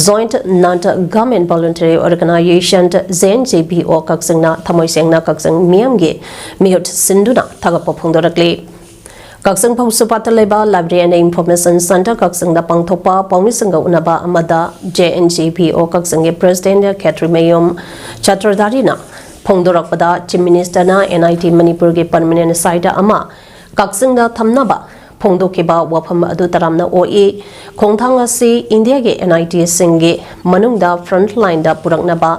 Joint Non Government Voluntary Organization, JNGVO, ꯀꯛꯆꯤꯡꯅ ꯊꯃꯣꯏ ꯁꯦꯡꯅ ꯀꯛꯆꯤꯡ ꯃꯤꯌꯥꯝꯒꯤ ꯃꯤꯍꯨꯠ ꯁꯤꯟꯗꯨꯅ ꯊꯥꯒꯠꯄ ꯐꯣꯡꯗꯣꯔꯛꯂꯤ꯫ ꯀꯛꯆꯤꯡ ꯐꯧꯁꯨꯄꯥꯠꯇ ꯂꯩꯕ Library and Information Centre ꯀꯛꯆꯤꯡꯗ ꯄꯥꯡꯊꯣꯛꯄ ꯄꯥꯎꯃꯤꯁꯤꯡꯒ ꯎꯅꯕ ꯑꯃꯗ JNGVO ꯀꯛꯆꯤꯡꯒꯤ ꯄ꯭ꯔꯦꯁꯤꯗꯦꯟꯠ ꯈꯦꯇ꯭ꯔꯤꯃꯌꯨꯝ ꯆꯇ꯭ꯔꯙꯥꯔꯤꯅ ꯐꯣꯡꯗꯣꯔꯛꯄꯗ, Chief Minister ꯅ NIT ꯃꯅꯤꯄꯨꯔꯒꯤ ꯄꯔꯃꯅꯦꯟ ꯁꯥꯏꯠ ꯑꯃ ꯀꯛꯆꯤꯡꯗ ꯊꯝꯅꯕ ꯐꯣꯡꯗꯣꯛꯈꯤꯕ ꯋꯥꯐꯝ ꯑꯗꯨ ꯇꯔꯥꯝꯅ ꯑꯣꯛꯏ꯫ ꯈꯣꯡꯊꯥꯡ ꯑꯁꯤ ꯏꯟꯗꯤꯌꯥꯒꯤ NITꯁꯤꯡꯒꯤ ꯃꯅꯨꯡꯗ front lineꯗ ꯄꯨꯔꯛꯅꯕ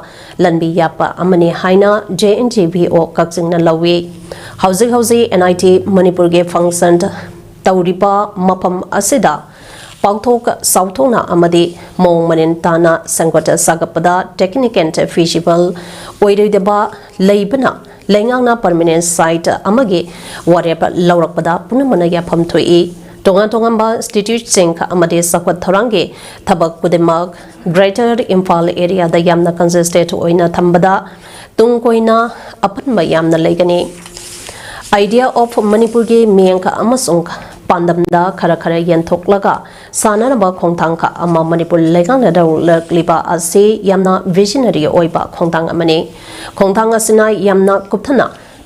ꯂꯝꯕꯤ ꯌꯥꯠꯄ ꯑꯃꯅꯤ ꯍꯥꯏꯅ JNGVO ꯀꯛꯆꯤꯡꯅ ꯂꯧꯏ꯫ ꯍꯧꯖꯤꯛ ꯍꯧꯖꯤꯛ NIT ꯃꯅꯤꯄꯨꯔꯒꯤ function ꯇꯧꯔꯤꯕ ꯃꯐꯝ ꯑꯁꯤꯗ ꯄꯥꯛꯊꯣꯛ ꯆꯥꯎꯊꯣꯛꯅ ꯑꯃꯗꯤ ꯃꯑꯣꯡ ꯃꯔꯤꯟ ꯇꯥꯅ ꯁꯦꯝꯒꯠ ꯁꯥꯒꯠꯄꯗ technical feasible ꯑꯣꯏꯔꯣꯏꯗꯕ ꯂꯩꯕꯅ ꯂꯩꯉꯥꯛꯅ permanent site ꯑꯃꯒꯤ ꯋꯥꯔꯦꯞ ꯂꯧꯔꯛꯄꯗ ꯄꯨꯝꯅꯃꯛꯅ ꯌꯥꯐꯝ ꯊꯣꯛꯏ꯫ ꯇꯣꯉꯥꯟ ꯇꯣꯉꯥꯟꯕ instituteꯁꯤꯡ ꯑꯃꯗꯤ ꯆꯥꯎꯈꯠ ꯊꯧꯔꯥꯡꯒꯤ ꯊꯕꯛ ꯈꯨꯗꯤꯡꯃꯛ Greater Imphal areaꯗ ꯌꯥꯝꯅ congested ꯑꯣꯏꯅ ꯊꯝꯕꯗ ꯇꯨꯡ ꯀꯣꯏꯅ ꯑꯄꯟꯕ ꯌꯥꯝꯅ ꯂꯩꯒꯅꯤ꯫ Idea of Manipurꯒꯤ ꯃꯤꯠꯌꯦꯡ ꯑꯃꯁꯨꯡ ꯄꯥꯟꯗꯝꯗ ꯈꯔ ꯈꯔ ꯌꯦꯟꯊꯣꯛꯂꯒ ꯁꯥꯟꯅꯅꯕ ꯈꯣꯡꯊꯥꯡ ꯑꯃ ꯃꯅꯤꯄꯨꯔ ꯂꯩꯉꯥꯛꯅ ꯂꯧꯔꯛꯂꯤꯕ ꯑꯁꯤ ꯌꯥꯝꯅ visionary ꯑꯣꯏꯕ ꯈꯣꯡꯊꯥꯡ ꯑꯃꯅꯤ꯫ ꯈꯣꯡꯊꯥꯡ ꯑꯁꯤꯅ ꯌꯥꯝꯅ ꯀꯨꯞꯊꯅ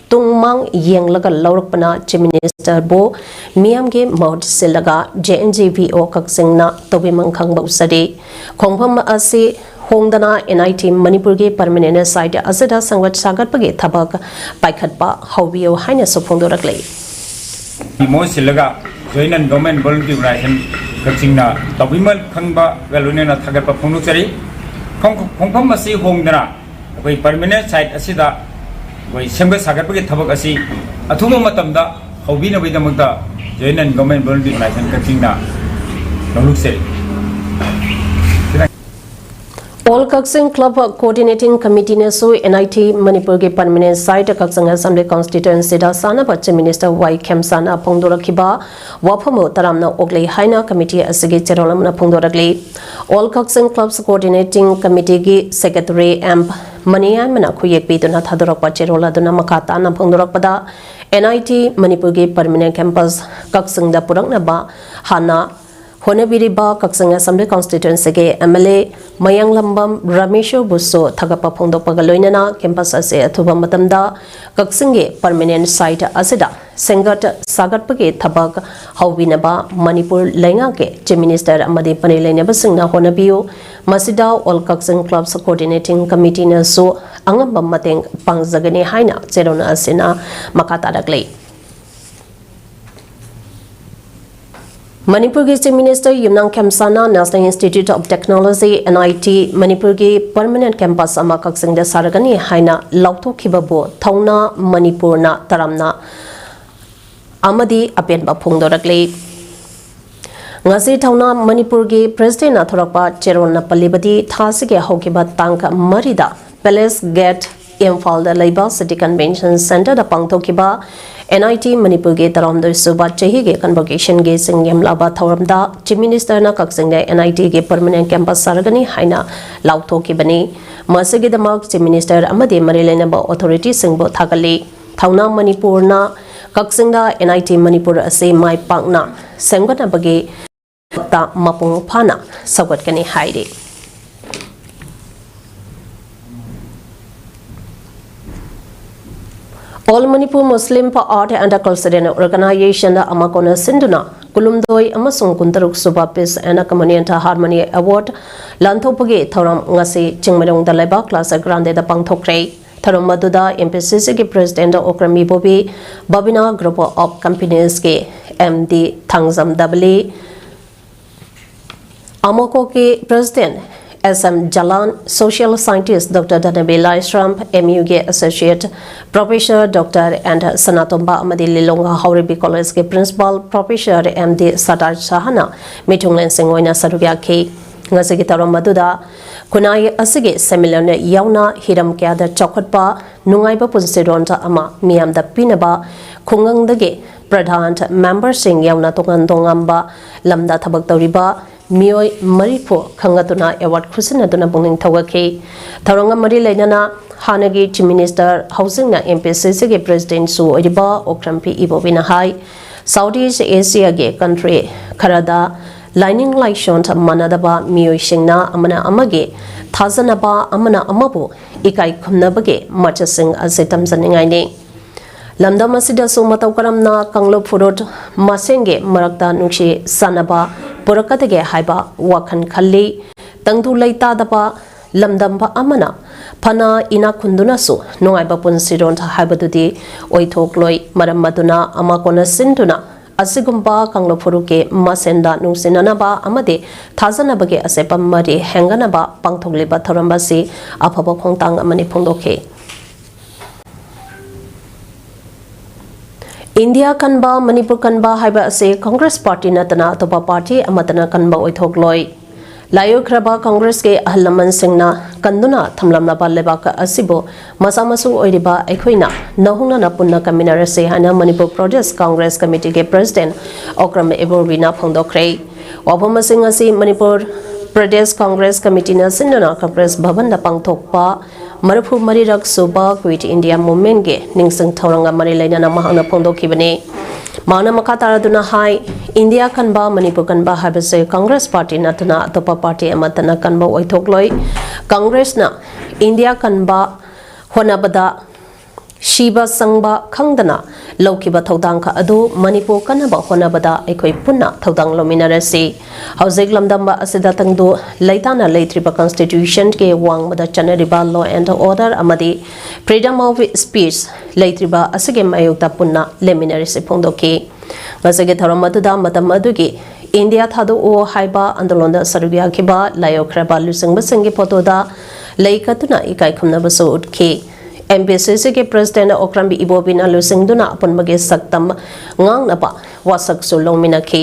ꯇꯨꯡ ꯃꯥꯡ ꯌꯦꯡꯂꯒ ꯂꯧꯔꯛꯄꯅ Chief Ministerꯕꯨ ꯃꯤꯌꯥꯝꯒꯤ ꯃꯍꯨꯠ ꯁꯤꯜꯂꯒ J N G V O ꯀꯛꯆꯤꯡꯅ ꯇꯧꯕꯤꯃꯜ ꯈꯪꯕ ꯎꯠꯆꯔꯤ꯫ ꯈꯣꯡꯐꯝ ꯑꯁꯤ ꯍꯣꯡꯗꯅ N I T ꯃꯅꯤꯄꯨꯔꯒꯤ permanent site ꯑꯁꯤꯗ ꯁꯦꯝꯒꯠ ꯁꯥꯒꯠꯄꯒꯤ ꯊꯕꯛ ꯄꯥꯏꯈꯠꯄ ꯍꯧꯕꯤꯌꯨ ꯍꯥꯏꯅꯁꯨ ꯐꯣꯡꯗꯣꯔꯛꯂꯤ꯫ ꯃꯍꯨꯠ ꯁꯤꯜꯂꯒ Joint and Government Voluntary Organization ꯀꯛꯆꯤꯡꯅ ꯇꯧꯕꯤꯃꯜ ꯈꯪꯕꯒ ꯂꯣꯏꯅꯅ ꯊꯥꯒꯠꯄ ꯐꯣꯡꯗꯣꯛꯆꯔꯤ꯫ ꯈꯣꯡ-, ꯈꯣꯡꯐꯝ ꯑꯁꯤ ꯍꯣꯡꯗꯅ ꯑꯩꯈꯣꯏ permanent site ꯑꯁꯤꯗ ꯑꯩꯈꯣꯏ ꯁꯦꯝꯒꯠ ꯁꯥꯒꯠꯄꯒꯤ ꯊꯕꯛ ꯑꯁꯤ ꯑꯊꯨꯕ ꯃꯇꯝꯗ ꯍꯧꯕꯤꯅꯕꯒꯤꯗꯃꯛꯇ Joint and Government Voluntary Organization ꯀꯛꯆꯤꯡꯅ ꯂꯧꯂꯨꯛꯆꯔꯤ꯫ All Kakching Club Coordinating Committeeꯅꯁꯨ N I T ꯃꯅꯤꯄꯨꯔꯒꯤ permanent site ꯀꯛꯆꯤꯡ Assembly Constituencyꯗ ꯁꯥꯅꯕ Chief Minister Y ꯈꯦꯝꯁꯥꯅ ꯐꯣꯡꯗꯣꯔꯛꯈꯤꯕ ꯋꯥꯐꯝꯕꯨ ꯇꯔꯥꯝꯅ ꯑꯣꯛꯂꯤ ꯍꯥꯏꯅ committee ꯑꯁꯤꯒꯤ ꯆꯦꯔꯣꯜ ꯑꯃꯅ ꯐꯣꯡꯗꯣꯔꯛꯂꯤ꯫ All Kakching Clubs Coordinating Committeeꯒꯤ Secretary M ꯃꯅꯤꯌꯥꯟꯃꯅ ꯈꯨꯌꯦꯛ ꯄꯤꯗꯨꯅ ꯊꯥꯗꯣꯔꯛꯄ ꯆꯦꯔꯣꯜ ꯑꯗꯨꯅ ꯃꯈꯥ ꯇꯥꯅ ꯐꯣꯡꯗꯣꯔꯛꯄꯗ, N I T ꯃꯅꯤꯄꯨꯔꯒꯤ permanent campus ꯀꯛꯆꯤꯡꯗ ꯄꯨꯔꯛꯅꯕ ꯍꯥꯟꯅ ꯍꯣꯠꯅꯕꯤꯔꯤꯕ ꯀꯛꯆꯤꯡ Assembly Constituencyꯒꯤ M L A ꯃꯌꯥꯡꯂꯝꯕꯝ ꯔꯃꯦꯁꯣꯔꯕꯨꯁꯨ ꯊꯥꯒꯠꯄ ꯐꯣꯡꯗꯣꯛꯄꯒ ꯂꯣꯏꯅꯅ campus ꯑꯁꯤ ꯑꯊꯨꯕ ꯃꯇꯝꯗ ꯀꯛꯆꯤꯡꯒꯤ permanent site ꯑꯁꯤꯗ ꯁꯦꯝꯒꯠ ꯁꯥꯒꯠꯄꯒꯤ ꯊꯕꯛ ꯍꯧꯕꯤꯅꯕ ꯃꯅꯤꯄꯨꯔ ꯂꯩꯉꯥꯛꯀꯤ Chief Minister ꯑꯃꯗꯤ ꯃꯔꯤ ꯂꯩꯅꯕꯁꯤꯡꯅ ꯍꯣꯠꯅꯕꯤꯌꯨ꯫ ꯃꯁꯤꯗ All Kakching Clubs Coordinating Committeeꯅꯁꯨ ꯑꯉꯝꯕ ꯃꯇꯦꯡ ꯄꯥꯡꯖꯒꯅꯤ ꯍꯥꯏꯅ ꯆꯦꯔꯣꯜ ꯑꯁꯤꯅ ꯃꯈꯥ ꯇꯥꯔꯛꯂꯤ꯫ ꯃꯅꯤꯄꯨꯔꯒꯤ Chief Minister Yumnam ꯈꯦꯝꯁꯥꯅ National Institute of Technology, N I T, ꯃꯅꯤꯄꯨꯔꯒꯤ permanent campus ꯑꯃ ꯀꯛꯆꯤꯡꯗ ꯁꯥꯔꯒꯅꯤ ꯍꯥꯏꯅ ꯂꯥꯎꯊꯣꯛꯈꯤꯕꯕꯨ ꯊꯧꯅꯥ ꯃꯅꯤꯄꯨꯔꯅ ꯇꯔꯥꯝꯅ ꯑꯃꯗꯤ ꯑꯄꯦꯟꯕ ꯐꯣꯡꯗꯣꯔꯛꯂꯤ꯫ ꯉꯁꯤ ꯊꯧꯅꯥ ꯃꯅꯤꯄꯨꯔꯒꯤ Presidentꯅ ꯊꯣꯔꯛꯄ ꯆꯦꯔꯣꯜꯅ ꯄꯜꯂꯤꯕꯗꯤ, ꯊꯥ ꯑꯁꯤꯒꯤ ꯍꯧꯈꯤꯕ ꯇꯥꯡ ꯃꯔꯤꯗ Palace Gate ꯏꯝꯐꯥꯜꯗ ꯂꯩꯕ City Convention Centreꯗ ꯄꯥꯡꯊꯣꯛꯈꯤꯕ NIT ꯃꯅꯤꯄꯨꯔꯒꯤ ꯇꯔꯥꯍꯨꯝꯗꯣꯏ ꯁꯨꯕ ꯆꯍꯤꯒꯤ Convocationꯒꯤ ꯆꯤꯡꯌꯦꯝꯂꯕ ꯊꯧꯔꯝꯗ Chief Ministerꯅ ꯀꯛꯆꯤꯡꯗ NITꯒꯤ permanent campus ꯁꯥꯔꯒꯅꯤ ꯍꯥꯏꯅ ꯂꯥꯎꯊꯣꯛꯈꯤꯕꯅꯤ꯫ ꯃꯁꯤꯒꯤꯗꯃꯛ Chief Minister ꯑꯃꯗꯤ ꯃꯔꯤ ꯂꯩꯅꯕ authorityꯁꯤꯡꯕꯨ ꯊꯥꯒꯠꯂꯤ꯫ ꯊꯧꯅꯥ ꯃꯅꯤꯄꯨꯔꯅ ꯀꯛꯆꯤꯡꯗ NIT ꯃꯅꯤꯄꯨꯔ ꯑꯁꯤ ꯃꯥꯏ ꯄꯥꯛꯅ ꯁꯦꯝꯒꯠꯅꯕꯒꯤ ꯃꯄꯨꯡ ꯐꯥꯅ ꯁꯧꯒꯠꯀꯅꯤ ꯍꯥꯏꯔꯤ꯫ All Manipur Muslim for Art and Cultural Organizationꯗ ꯑꯃ ꯀꯣꯟꯅ ꯁꯤꯟꯗꯨꯅ ꯀꯨꯟꯍꯨꯝꯗꯣꯏ ꯑꯃꯁꯨꯡ ꯀꯨꯟꯇꯔꯨꯛ ꯁꯨꯕ Peace and Community Harmony Award ꯂꯥꯟꯊꯣꯛꯄꯒꯤ ꯊꯧꯔꯝ ꯉꯁꯤ ꯆꯤꯡꯃꯩꯔꯣꯡꯗ ꯂꯩꯕ Class Grandeꯗ ꯄꯥꯡꯊꯣꯛꯈ꯭ꯔꯦ꯫ ꯊꯧꯔꯝ ꯑꯗꯨꯗ MPCCꯒꯤ President Okram Ibobi, Babina Group of Companiesꯀꯤ MD Thangjam ꯗꯕꯂꯤ, AMACOꯒꯤ President SM Jalan, Social Scientist Doctor Dhanabi Laishram, MUꯒꯤ Associate Professor Doctor N Sanatomba ꯑꯃꯗꯤ ꯂꯤꯂꯣꯡꯒ ꯍꯥꯎꯔꯩꯕꯤ Collegeꯀꯤ Principal Professor MD Sadar Shahꯅ ꯃꯤꯊꯨꯡꯂꯦꯟꯁꯤꯡ ꯑꯣꯏꯅ ꯁꯔꯨꯛ ꯌꯥꯈꯤ꯫ ꯉꯁꯤꯒꯤ ꯊꯧꯔꯝ ꯑꯗꯨꯗ ꯈꯨꯟꯅꯥꯏ ꯑꯁꯤꯒꯤ ꯁꯦꯟꯃꯤꯠꯂꯣꯟ ꯌꯥꯎꯅ ꯍꯤꯔꯝ ꯀꯌꯥꯗ ꯆꯥꯎꯈꯠꯄ, ꯅꯨꯡꯉꯥꯏꯕ ꯄꯨꯟꯁꯤꯔꯣꯟ ꯑꯃ ꯃꯤꯌꯥꯝꯗ ꯄꯤꯅꯕ ꯈꯨꯡꯒꯪꯗꯒꯤ Pradhan memberꯁꯤꯡ ꯌꯥꯎꯅ ꯇꯣꯉꯥꯟ ꯇꯣꯉꯥꯟꯕ ꯂꯝꯗ ꯊꯕꯛ ꯇꯧꯔꯤꯕ ꯃꯤꯑꯣꯏ ꯃꯔꯤꯐꯨ ꯈꯟꯒꯠꯇꯨꯅ award ꯈꯨꯠꯁꯤꯟꯅꯗꯨꯅ ꯄꯨꯛꯅꯤꯡ ꯊꯧꯒꯠꯈꯤ꯫ ꯊꯧꯔꯝꯒ ꯃꯔꯤ ꯂꯩꯅꯅ ꯍꯥꯟꯅꯒꯤ Chief Minister, ꯍꯧꯖꯤꯛꯅ MPCCꯒꯤ Presidentꯁꯨ ꯑꯣꯏꯔꯤꯕ Okram P Ibobiꯅ ꯍꯥꯏ, South East Asiaꯒꯤ country ꯈꯔꯗ ꯂꯥꯏꯅꯤꯡ ꯂꯥꯏꯁꯣꯟ ꯃꯥꯟꯅꯗꯕ ꯃꯤꯑꯣꯏꯁꯤꯡꯅ ꯑꯃꯅ ꯑꯃꯒꯤ ꯊꯥꯖꯅꯕ, ꯑꯃꯅ ꯑꯃꯕꯨ ꯏꯀꯥꯏ ꯈꯨꯝꯅꯕꯒꯤ ꯃꯆꯠꯁꯤꯡ ꯑꯁꯤ ꯇꯝꯖꯅꯤꯡꯉꯥꯏꯅꯤ꯫ ꯂꯝꯗꯝ ꯑꯁꯤꯗꯁꯨ ꯃꯇꯧ ꯀꯔꯝꯅ ꯀꯥꯡꯂꯨꯞ ꯐꯨꯔꯨꯞ ꯃꯁꯦꯟꯒꯤ ꯃꯔꯛꯇ ꯅꯨꯡꯁꯤ ꯆꯥꯟꯅꯕ ꯄꯨꯔꯛꯀꯗꯒꯦ ꯍꯥꯏꯕ ꯋꯥꯈꯜ ꯈꯜꯂꯤ꯫ ꯇꯪꯗꯨ ꯂꯩꯇꯥꯗꯕ ꯂꯝꯗꯝꯕ ꯑꯃꯅ ꯐꯅ ꯏꯅꯥꯛ ꯈꯨꯟꯗꯨꯅꯁꯨ ꯅꯨꯡꯉꯥꯏꯕ ꯄꯨꯟꯁꯤꯔꯣꯟ ꯍꯥꯏꯕꯗꯨꯗꯤ ꯑꯣꯏꯊꯣꯛꯂꯣꯏ꯫ ꯃꯔꯝ ꯑꯗꯨꯅ ꯑꯃ ꯀꯣꯟꯅ ꯁꯤꯟꯗꯨꯅ ꯑꯁꯤꯒꯨꯝꯕ ꯀꯥꯡꯂꯨꯞ ꯐꯨꯔꯨꯞꯀꯤ ꯃꯁꯦꯟꯗ ꯅꯨꯡꯁꯤꯅꯅꯕ ꯑꯃꯗꯤ ꯊꯥꯖꯅꯕꯒꯤ ꯑꯆꯦꯠꯄ ꯃꯔꯤ ꯍꯦꯟꯒꯠꯅꯕ ꯄꯥꯡꯊꯣꯛꯂꯤꯕ ꯊꯧꯔꯝ ꯑꯁꯤ ꯑꯐꯕ ꯈꯣꯡꯊꯥꯡ ꯑꯃꯅꯤ ꯐꯣꯡꯗꯣꯛꯈꯤ꯫ ꯏꯟꯗꯤꯌꯥ ꯀꯟꯕ, ꯃꯅꯤꯄꯨꯔ ꯀꯟꯕ ꯍꯥꯏꯕ ꯑꯁꯤ Congress party ꯅꯠꯇꯅ ꯑꯇꯣꯞꯄ party ꯑꯃꯠꯇꯅ ꯀꯟꯕ ꯑꯣꯏꯊꯣꯛꯂꯣꯏ꯫ ꯂꯥꯏꯑꯣꯏꯈ꯭ꯔꯕ ꯀꯪꯒ꯭ꯔꯦꯁꯀꯤ ꯑꯍꯜ ꯂꯃꯟꯁꯤꯡꯅ ꯀꯟꯗꯨꯅ ꯊꯝꯂꯝꯂꯕ ꯂꯩꯕꯥꯛ ꯑꯁꯤꯕꯨ ꯃꯆꯥ ꯃꯁꯨ ꯑꯣꯏꯔꯤꯕ ꯑꯩꯈꯣꯏꯅ ꯅꯧꯍꯧꯅꯅ ꯄꯨꯟꯅ ꯀꯟꯃꯤꯟꯅꯔꯁꯤ ꯍꯥꯏꯅ ꯃꯅꯤꯄꯨꯔ ꯄ꯭ꯔꯗꯦꯁ ꯀꯪꯒ꯭ꯔꯦꯁ ꯀꯃꯤꯇꯤꯒꯤ ꯄ꯭ꯔꯁꯤꯗꯦꯟ ꯑꯣꯀ꯭ꯔꯝ ꯏꯕꯣꯕꯤꯅ ꯐꯣꯡꯗꯣꯛꯈ꯭ꯔꯦ꯫ ꯋꯥꯐꯝ ꯑꯁꯤꯡ ꯑꯁꯤ ꯃꯅꯤꯄꯨꯔ ꯄ꯭ꯔꯗꯦꯁ ꯀꯪꯒ꯭ꯔꯦꯁ ꯀꯃꯤꯇꯤꯅ ꯁꯤꯟꯗꯨꯅ ꯀꯪꯒ꯭ꯔꯦꯁ ꯚꯕꯟꯗ ꯄꯥꯡꯊꯣꯛꯄ ꯃꯔꯤꯐꯨ ꯃꯔꯤꯔꯛ ꯁꯨꯕ ꯀ꯭ꯋꯤꯠ ꯏꯟꯗꯤꯌꯥ ꯃꯨꯚꯃꯦꯟꯠꯀꯤ ꯅꯤꯡꯁꯤꯡ ꯊꯧꯔꯝꯒ ꯃꯔꯤ ꯂꯩꯅꯅ ꯃꯍꯥꯛꯅ ꯐꯣꯡꯗꯣꯛꯈꯤꯕꯅꯤ꯫ ꯃꯍꯥꯛꯅ ꯃꯈꯥ ꯇꯥꯔꯗꯨꯅ ꯍꯥꯏ, ꯏꯟꯗꯤꯌꯥ ꯀꯟꯕ, ꯃꯅꯤꯄꯨꯔ ꯀꯟꯕ ꯍꯥꯏꯕꯁꯦ ꯀꯪꯒ꯭ꯔꯦꯁ ꯄꯥꯔꯇꯤ ꯅꯠꯇꯅ ꯑꯇꯣꯞꯄ ꯄꯥꯔꯇꯤ ꯑꯃꯠꯇꯅ ꯀꯟꯕ ꯑꯣꯏꯊꯣꯛꯂꯣꯏ꯫ ꯀꯪꯒ꯭ꯔꯦꯁꯅ ꯏꯟꯗꯤꯌꯥ ꯀꯟꯕ ꯍꯣꯠꯅꯕꯗ ꯁꯤꯕ ꯆꯪꯕ ꯈꯪꯗꯅ ꯂꯧꯈꯤꯕ ꯊꯧꯗꯥꯡ ꯈꯛ ꯑꯗꯨ ꯃꯅꯤꯄꯨꯔ ꯀꯟꯅꯕ ꯍꯣꯠꯅꯕꯗ ꯑꯩꯈꯣꯏ ꯄꯨꯟꯅ ꯊꯧꯗꯥꯡ ꯂꯧꯃꯤꯟꯅꯔꯁꯤ꯫ ꯍꯧꯖꯤꯛ ꯂꯝꯗꯝꯕ ꯑꯁꯤꯗ ꯇꯪꯗꯨ ꯂꯩꯇꯥꯅ ꯂꯩꯇ꯭ꯔꯤꯕ constitution ꯀꯤ ꯋꯥꯡꯃꯗ ꯆꯠꯅꯔꯤꯕ law and order ꯑꯃꯗꯤ freedom of speech ꯂꯩꯇ꯭ꯔꯤꯕ ꯑꯁꯤꯒꯤ ꯃꯥꯌꯣꯛꯇ ꯄꯨꯟꯅ ꯂꯦꯞꯃꯤꯟꯅꯔꯁꯤ ꯐꯣꯡꯗꯣꯛꯈꯤ꯫ ꯉꯁꯤꯒꯤ ꯊꯧꯔꯝ ꯑꯗꯨꯗ ꯃꯇꯝ ꯑꯗꯨꯒꯤ ꯏꯟꯗꯤꯌꯥ ꯊꯥꯗꯣꯛꯎ ꯍꯥꯏꯕ ꯑꯟꯗꯣꯂꯟꯗ ꯁꯔꯨꯛ ꯌꯥꯈꯤꯕ ꯂꯥꯏꯑꯣꯏꯈ꯭ꯔꯕ ꯂꯨꯆꯤꯡꯕꯁꯤꯡꯒꯤ ꯐꯣꯇꯣꯗ ꯂꯩ ꯀꯠꯇꯨꯅ ꯏꯀꯥꯏ ꯈꯨꯝꯅꯕꯁꯨ ꯎꯠꯈꯤ꯫ M P C C ꯒꯤ ꯄ꯭ꯔꯁꯤꯗꯦꯟ ꯑꯣꯀ꯭ꯔꯝꯕꯤ ꯏꯕꯣꯕꯤꯅ ꯂꯨꯆꯤꯡꯗꯨꯅ ꯑꯄꯨꯟꯕꯒꯤ ꯁꯛꯇꯝ ꯉꯥꯡꯅꯕ ꯋꯥꯁꯛꯁꯨ ꯂꯧꯃꯤꯟꯅꯈꯤ꯫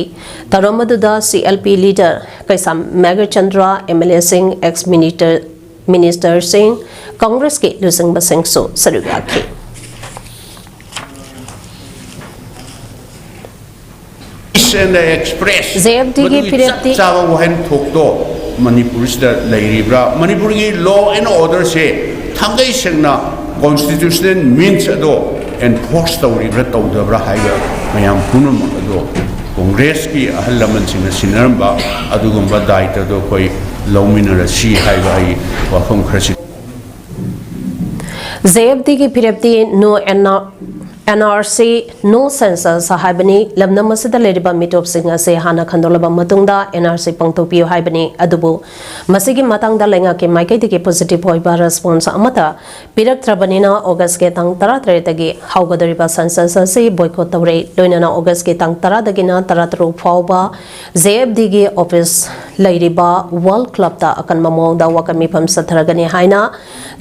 ꯊꯧꯔꯝ ꯑꯗꯨꯗ C L P leader Keisham Meghachandra, M L A ꯁꯤꯡ, ex minister, minister ꯁꯤꯡ, ꯀꯪꯒ꯭ꯔꯦꯁꯀꯤ ꯂꯨꯆꯤꯡꯕꯁꯤꯡꯁꯨ ꯁꯔꯨꯛ ꯌꯥꯈꯤ꯫ Peace and express J F D ꯒꯤ ꯃꯗꯨꯒꯤ ꯆꯞ ꯐꯤꯔꯦꯞꯇꯤ ꯆꯥꯕ ꯋꯥꯍꯟꯊꯣꯛꯇꯣ ꯃꯅꯤꯄꯨꯔꯁꯤꯗ ꯂꯩꯔꯤꯕ꯭ꯔꯥ? ꯃꯅꯤꯄꯨꯔꯒꯤ law and order ꯁꯦ ꯊꯥꯡꯒꯩ ꯁꯦꯡꯅ constitutional means ꯑꯗꯣ enforce ꯇꯧꯔꯤꯕ꯭ꯔꯥ ꯇꯧꯗꯕ꯭ꯔꯥ ꯍꯥꯏꯕ ꯃꯌꯥꯝ ꯄꯨꯝꯅꯃꯛ ꯑꯗꯣ ꯀꯪꯒ꯭ꯔꯦꯁꯀꯤ ꯑꯍꯜ ꯂꯃꯟꯁꯤꯡꯅ ꯁꯤꯟꯅꯔꯝꯕ ꯑꯗꯨꯒꯨꯝꯕ ꯗꯥꯏꯇꯗꯣ ꯑꯩꯈꯣꯏ ꯂꯧꯃꯤꯟꯅꯔꯁꯤ ꯍꯥꯏꯕ ꯑꯩ ꯋꯥꯐꯝ ꯈꯔꯁꯤ J F D ꯒꯤ ꯐꯤꯔꯦꯞꯇꯤ no N R, N R C, no census ꯍꯥꯏꯕꯅꯤ꯫ ꯂꯝꯗꯝ ꯑꯁꯤꯗ ꯂꯩꯔꯤꯕ ꯃꯤꯇꯣꯞꯁꯤꯡ ꯑꯁꯤ ꯍꯥꯟꯅ ꯈꯟꯗꯣꯛꯂꯕ ꯃꯇꯨꯡꯗ N R C ꯄꯥꯡꯊꯣꯛꯄꯤꯌꯨ ꯍꯥꯏꯕꯅꯤ꯫ ꯑꯗꯨꯕꯨ ꯃꯁꯤꯒꯤ ꯃꯇꯥꯡꯗ ꯂꯩꯉꯥꯛꯀꯤ ꯃꯥꯏꯀꯩꯗꯒꯤ positive ꯑꯣꯏꯕ response ꯑꯃꯠꯇ ꯄꯤꯔꯛꯇ꯭ꯔꯕꯅꯤꯅ August ꯀꯤ ꯇꯥꯡ ꯇꯔꯥꯇꯔꯦꯠꯇꯒꯤ ꯍꯧꯒꯗꯧꯔꯤꯕ census ꯑꯁꯤ boycott ꯇꯧꯔꯦ꯫ ꯂꯣꯏꯅꯅ August ꯀꯤ ꯇꯥꯡ ꯇꯔꯥꯗꯒꯤꯅ ꯇꯔꯥꯇꯔꯨꯛ ꯐꯥꯎꯕ J F D ꯒꯤ office ꯂꯩꯔꯤꯕ World Club ꯇ ꯑꯀꯟꯕ ꯃꯑꯣꯡꯗ ꯋꯥꯀꯠ ꯃꯤꯐꯝ ꯆꯠꯊꯔꯒꯅꯤ ꯍꯥꯏꯅ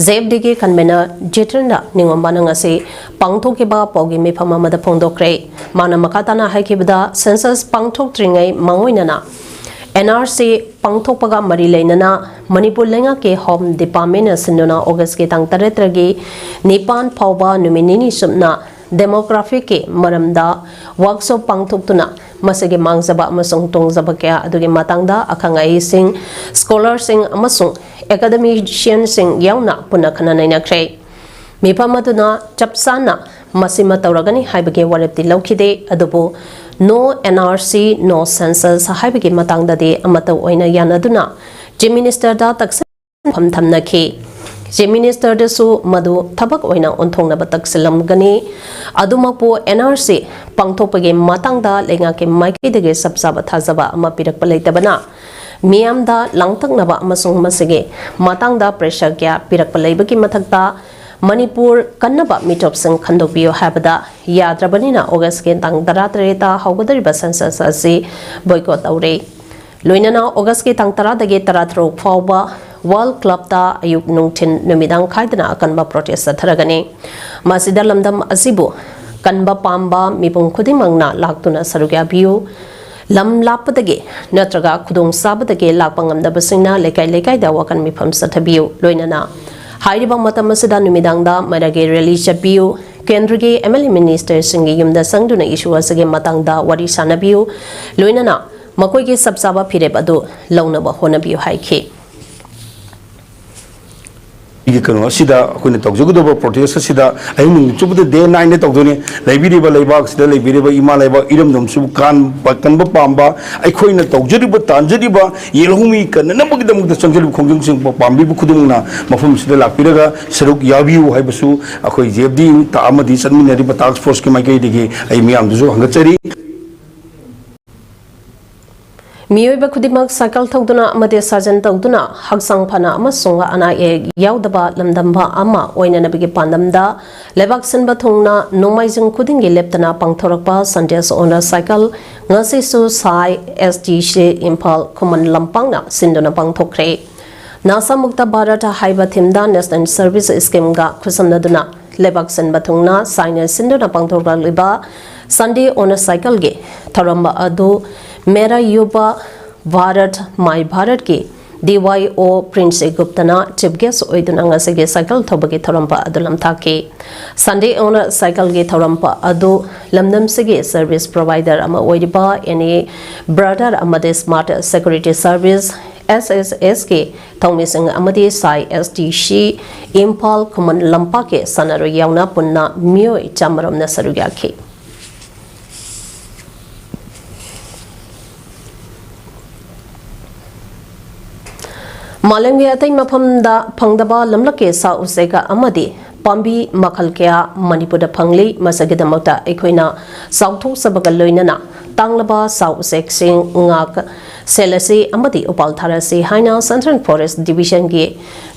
J F D ꯒꯤ convener ꯖꯤꯇꯦꯟꯗ꯭ꯔ ꯅꯤꯡꯉꯣꯝꯕꯥꯅ ꯉꯁꯤ ꯄꯥꯡꯊꯣꯛꯈꯤꯕ ꯄꯥꯎꯒꯤ ꯃꯤꯐꯝ ꯑꯃꯗ ꯐꯣꯡꯗꯣꯛꯈ꯭ꯔꯦ꯫ ꯃꯥꯅ ꯃꯈꯥ ꯇꯥꯅ ꯍꯥꯏꯈꯤꯕꯗ, census ꯄꯥꯡꯊꯣꯛꯇ꯭ꯔꯤꯉꯩ ꯃꯥꯡꯑꯣꯏꯅꯅ ꯑꯦꯟ ꯑꯥꯔ ꯁꯤ ꯄꯥꯡꯊꯣꯛꯄꯒ ꯃꯔꯤ ꯂꯩꯅꯅ ꯃꯅꯤꯄꯨꯔ ꯂꯩꯉꯥꯛꯀꯤ ꯍꯣꯝ ꯗꯤꯄꯥꯔꯠꯃꯦꯟꯅ ꯁꯤꯟꯗꯨꯅ ꯑꯣꯒꯁꯀꯤ ꯇꯥꯡ ꯇꯔꯦꯠꯇꯒꯤ ꯅꯤꯄꯥꯟ ꯐꯥꯎꯕ ꯅꯨꯃꯤꯠ ꯅꯤꯅꯤ ꯆꯨꯞꯅ ꯗꯦꯃꯣꯒ꯭ꯔꯥꯐꯤꯛꯀꯤ ꯃꯔꯝꯗ ꯋꯥꯔꯛꯁꯣꯞ ꯄꯥꯡꯊꯣꯛꯇꯨꯅ ꯃꯁꯤꯒꯤ ꯃꯥꯡꯖꯕ ꯑꯃꯁꯨꯡ ꯇꯣꯡꯖꯕ ꯀꯌꯥ ꯑꯗꯨꯒꯤ ꯃꯇꯥꯡꯗ ꯑꯈꯪ ꯑꯍꯩꯁꯤꯡ, ꯁ꯭ꯀꯣꯂꯔꯁꯤꯡ ꯑꯃꯁꯨꯡ ꯑꯦꯀꯥꯗꯦꯃꯤꯁꯤꯌꯟꯁꯤꯡ ꯌꯥꯎꯅ ꯄꯨꯟꯅ ꯈꯟꯅ ꯅꯩꯅꯈ꯭ꯔꯦ꯫ ꯃꯤꯐꯝ ꯑꯗꯨꯅ ꯆꯞ ꯆꯥꯅ ꯃꯁꯤꯃ ꯇꯧꯔꯒꯅꯤ ꯍꯥꯏꯕꯒꯤ ꯋꯥꯔꯦꯞꯇꯤ ꯂꯧꯈꯤꯗꯦ, ꯑꯗꯨꯕꯨ "No N R C, No Census" ꯍꯥꯏꯕꯒꯤ ꯃꯇꯥꯡꯗꯗꯤ ꯑꯃꯠꯇ ꯑꯣꯏꯅ ꯌꯥꯅꯗꯨꯅ ꯆꯤꯐ ꯃꯤꯅꯤꯁꯇꯔꯗ ꯇꯛꯁꯤꯟ ꯋꯥꯐꯝ ꯊꯝꯅꯈꯤ꯫ ꯆꯤꯐ ꯃꯤꯅꯤꯁꯇꯔꯗꯁꯨ ꯃꯗꯨ ꯊꯕꯛ ꯑꯣꯏꯅ ꯑꯣꯟꯊꯣꯛꯅꯕ ꯇꯛꯁꯤꯜꯂꯝꯒꯅꯤ꯫ ꯑꯗꯨꯃꯛꯄꯨ, ꯑꯦꯟ ꯑꯥꯔ ꯁꯤ ꯄꯥꯡꯊꯣꯛꯄꯒꯤ ꯃꯇꯥꯡꯗ ꯂꯩꯉꯥꯛꯀꯤ ꯃꯥꯏꯀꯩꯗꯒꯤ ꯆꯞ ꯆꯥꯕ ꯊꯥꯖꯕ ꯑꯃ ꯄꯤꯔꯛꯄ ꯂꯩꯇꯕꯅ ꯃꯤꯌꯥꯝꯗ ꯂꯥꯡꯇꯛꯅꯕ ꯑꯃꯁꯨꯡ ꯃꯁꯤꯒꯤ ꯃꯇꯥꯡꯗ ꯄ꯭ꯔꯦꯁꯔ ꯀꯌꯥ ꯄꯤꯔꯛꯄ ꯂꯩꯕꯒꯤ ꯃꯊꯛꯇ, ꯃꯅꯤꯄꯨꯔ ꯀꯟꯅꯕ ꯃꯤꯇꯣꯞꯁꯤꯡ ꯈꯟꯗꯣꯛꯄꯤꯌꯨ ꯍꯥꯏꯕꯗ ꯌꯥꯗ꯭ꯔꯕꯅꯤꯅ ꯑꯣꯒꯁꯀꯤ ꯇꯥꯡ ꯇꯔꯥꯇꯔꯦꯠꯇ ꯍꯧꯒꯗꯧꯔꯤꯕ ꯁꯦꯟꯁꯁ ꯑꯁꯤ ꯕꯣꯏꯀꯣꯠ ꯇꯧꯔꯦ꯫ ꯂꯣꯏꯅꯅ ꯑꯣꯒꯁꯀꯤ ꯇꯥꯡ ꯇꯔꯥꯗꯒꯤ ꯇꯔꯥꯇꯔꯨꯛ ꯐꯥꯎꯕ ꯋꯥꯔꯜ ꯀ꯭ꯂꯕꯇ ꯑꯌꯨꯛ, ꯅꯨꯡꯊꯤꯟ, ꯅꯨꯃꯤꯗꯥꯡ ꯈꯥꯏꯗꯅ ꯑꯀꯟꯕ ꯄ꯭ꯔꯣꯇꯦꯁ ꯆꯠꯊꯔꯒꯅꯤ꯫ ꯃꯁꯤꯗ ꯂꯝꯗꯝ ꯑꯁꯤꯕꯨ ꯀꯟꯕ ꯄꯥꯝꯕ ꯃꯤꯄꯨꯝ ꯈꯨꯗꯤꯡꯃꯛꯅ ꯂꯥꯛꯇꯨꯅ ꯁꯔꯨꯛ ꯌꯥꯕꯤꯌꯨ꯫ ꯂꯝ ꯂꯥꯞꯄꯗꯒꯤ ꯅꯠꯇ꯭ꯔꯒ ꯈꯨꯗꯣꯡ ꯆꯥꯕꯗꯒꯤ ꯂꯥꯛꯄ ꯉꯝꯗꯕꯁꯤꯡꯅ ꯂꯩꯀꯥꯏ ꯂꯩꯀꯥꯏꯗ ꯋꯥꯀꯟ ꯃꯤꯐꯝ ꯆꯠꯊꯕꯤꯌꯨ꯫ ꯂꯣꯏꯅꯅ ꯍꯥꯏꯔꯤꯕ ꯃꯇꯝ ꯑꯁꯤꯗ ꯅꯨꯃꯤꯗꯥꯡꯗ ꯃꯔꯥꯒꯤ ꯔꯦꯂꯤ ꯆꯠꯄꯤꯌꯨ꯫ ꯀꯦꯟꯗ꯭ꯔꯒꯤ ꯑꯦꯝ ꯑꯦꯜ ꯑꯦ ꯃꯤꯅꯤꯁꯇꯔꯁꯤꯡꯒꯤ ꯌꯨꯝꯗ ꯆꯪꯗꯨꯅ ꯏꯁꯨ ꯑꯁꯤꯒꯤ ꯃꯇꯥꯡꯗ ꯋꯥꯔꯤ ꯁꯥꯅꯕꯤꯌꯨ꯫ ꯂꯣꯏꯅꯅ ꯃꯈꯣꯏꯒꯤ ꯆꯞ ꯆꯥꯕ ꯐꯤꯔꯦꯞ ꯑꯗꯨ ꯂꯧꯅꯕ ꯍꯣꯠꯅꯕꯤꯌꯨ ꯍꯥꯏꯈꯤ꯫ ꯑꯩꯒꯤ ꯀꯩꯅꯣ ꯑꯁꯤꯗ ꯑꯩꯈꯣꯏꯅ ꯇꯧꯖꯒꯗꯧꯕ ꯄ꯭ꯔꯣꯇꯦꯁ ꯑꯁꯤꯗ ꯑꯍꯤꯡ ꯅꯨꯡꯊꯤꯜ ꯆꯨꯞꯄꯗ, ꯗꯦ ꯅꯥꯏꯠꯅ ꯇꯧꯗꯣꯏꯅꯤ꯫ ꯂꯩꯕꯤꯔꯤꯕ ꯂꯩꯕꯥꯛꯁꯤꯗ ꯂꯩꯕꯤꯔꯤꯕ ꯏꯃꯥ ꯂꯩꯕꯥꯛ ꯏꯔꯝꯗꯝꯁꯤꯕꯨ ꯀꯥꯟꯕ ꯀꯟꯕ ꯄꯥꯝꯕ, ꯑꯩꯈꯣꯏꯅ ꯇꯧꯖꯔꯤꯕ ꯇꯥꯟꯖꯔꯤꯕ ꯌꯦꯜꯍꯧꯃꯤ ꯀꯟꯅꯅꯕꯒꯤꯗꯃꯛꯇ ꯆꯪꯖꯔꯤꯕ ꯈꯣꯡꯖꯪꯁꯤꯡ ꯄꯥꯝꯕꯤꯕ ꯈꯨꯗꯤꯡꯃꯛꯅ ꯃꯐꯝꯁꯤꯗ ꯂꯥꯛꯄꯤꯔꯒ ꯁꯔꯨꯛ ꯌꯥꯕꯤꯌꯨ ꯍꯥꯏꯕꯁꯨ ꯑꯩꯈꯣꯏ ꯖꯦ ꯑꯦꯐ ꯗꯤ ꯑꯃꯗꯤ ꯆꯠꯃꯤꯟꯅꯔꯤꯕ ꯇꯥꯛꯁ ꯐꯣꯔꯁꯀꯤ ꯃꯥꯏꯀꯩꯗꯒꯤ ꯑꯩ ꯃꯤꯌꯥꯝꯗꯁꯨ ꯍꯪꯒꯠꯆꯔꯤ꯫ ꯃꯤꯑꯣꯏꯕ ꯈꯨꯗꯤꯡꯃꯛ ꯁꯥꯏꯀꯜ ꯊꯧꯗꯨꯅ ꯑꯃꯗꯤ ꯁꯥꯖꯦꯜ ꯇꯧꯗꯨꯅ ꯍꯛꯆꯥꯡ ꯐꯅ ꯑꯃꯁꯨꯡ ꯑꯅꯥ ꯑꯌꯦꯛ ꯌꯥꯎꯗꯕ ꯂꯝꯗꯝꯕ ꯑꯃ ꯑꯣꯏꯅꯅꯕꯒꯤ ꯄꯥꯟꯗꯝꯗ ꯂꯩꯕꯥꯛ ꯁꯤꯟꯕ ꯊꯨꯡꯅ ꯅꯣꯡꯃꯥꯏꯖꯤꯡ ꯈꯨꯗꯤꯡꯒꯤ ꯂꯦꯞꯇꯅ ꯄꯥꯡꯊꯣꯔꯛꯄ Sundays on a Cycle ꯉꯁꯤꯁꯨ ꯁꯥꯏ ꯑꯦꯁ ꯗꯤ ꯁꯤ ꯏꯝꯐꯥꯜ ꯈꯨꯃꯟ ꯂꯝꯄꯥꯛꯅ ꯁꯤꯟꯗꯨꯅ ꯄꯥꯡꯊꯣꯛꯈ꯭ꯔꯦ꯫ ꯅꯥꯁꯥ ꯃꯨꯛꯇ ꯚꯥꯔꯠ ꯍꯥꯏꯕ ꯊꯤꯝꯗ National Service Scheme ꯒ ꯈꯨꯠꯁꯝꯅꯗꯨꯅ ꯂꯩꯕꯥꯛ ꯁꯤꯟꯕ ꯊꯨꯡꯅ ꯁꯥꯏꯅ ꯁꯤꯟꯗꯨꯅ ꯄꯥꯡꯊꯣꯛꯂꯛꯂꯤꯕ Sunday on a Cycle ꯒꯤ ꯊꯧꯔꯝ ꯑꯗꯨ ꯃꯦꯔꯥ ꯌꯨꯕ Bharat My Bharatꯀꯤ D Y O Prince Guptaꯅ chief guest ꯑꯣꯏꯗꯨꯅ ꯉꯁꯤꯒꯤ cycle ꯊꯧꯕꯒꯤ ꯊꯧꯔꯝ ꯑꯗꯨ ꯂꯝꯊꯥꯈꯤ꯫ Sunday on Cycleꯒꯤ ꯊꯧꯔꯝ ꯑꯗꯨ ꯂꯝꯗꯝꯁꯤꯒꯤ service provider ꯑꯃ ꯑꯣꯏꯔꯤꯕ N A Brother ꯑꯃꯗꯤ Smart Security Service, S S S ꯀꯤ ꯊꯧꯃꯤꯁꯤꯡ ꯑꯃꯗꯤ ꯁꯥꯏ S T C ꯏꯝꯐꯥꯜ ꯈꯨꯃꯟ ꯂꯝꯄꯥꯛꯀꯤ ꯁꯥꯟꯅꯔꯣꯏ ꯌꯥꯎꯅ ꯄꯨꯟꯅ ꯃꯤꯑꯣꯏ ꯆꯥꯃꯔꯣꯝꯅ ꯁꯔꯨꯛ ꯌꯥꯈꯤ꯫ ꯃꯥꯂꯦꯝꯒꯤ ꯑꯇꯩ ꯃꯐꯝꯗ ꯐꯪꯗꯕ ꯂꯝꯂꯛꯀꯤ ꯁꯥ ꯎꯆꯦꯛ ꯑꯃꯗꯤ ꯄꯥꯝꯕꯤ ꯃꯈꯜ ꯀꯌꯥ ꯃꯅꯤꯄꯨꯔꯗ ꯐꯪꯂꯤ꯫ ꯃꯁꯤꯒꯤꯗꯃꯛꯇ ꯑꯩꯈꯣꯏꯅ ꯆꯥꯎꯊꯣꯛꯆꯕꯒ ꯂꯣꯏꯅꯅ ꯇꯥꯡꯂꯕ ꯁꯥ ꯎꯆꯦꯛꯁꯤꯡ ꯉꯥꯛ ꯁꯦꯜꯂꯁꯤ ꯑꯃꯗꯤ ꯎꯄꯥꯜ ꯊꯥꯔꯁꯤ ꯍꯥꯏꯅ Central Forest Divisionꯒꯤ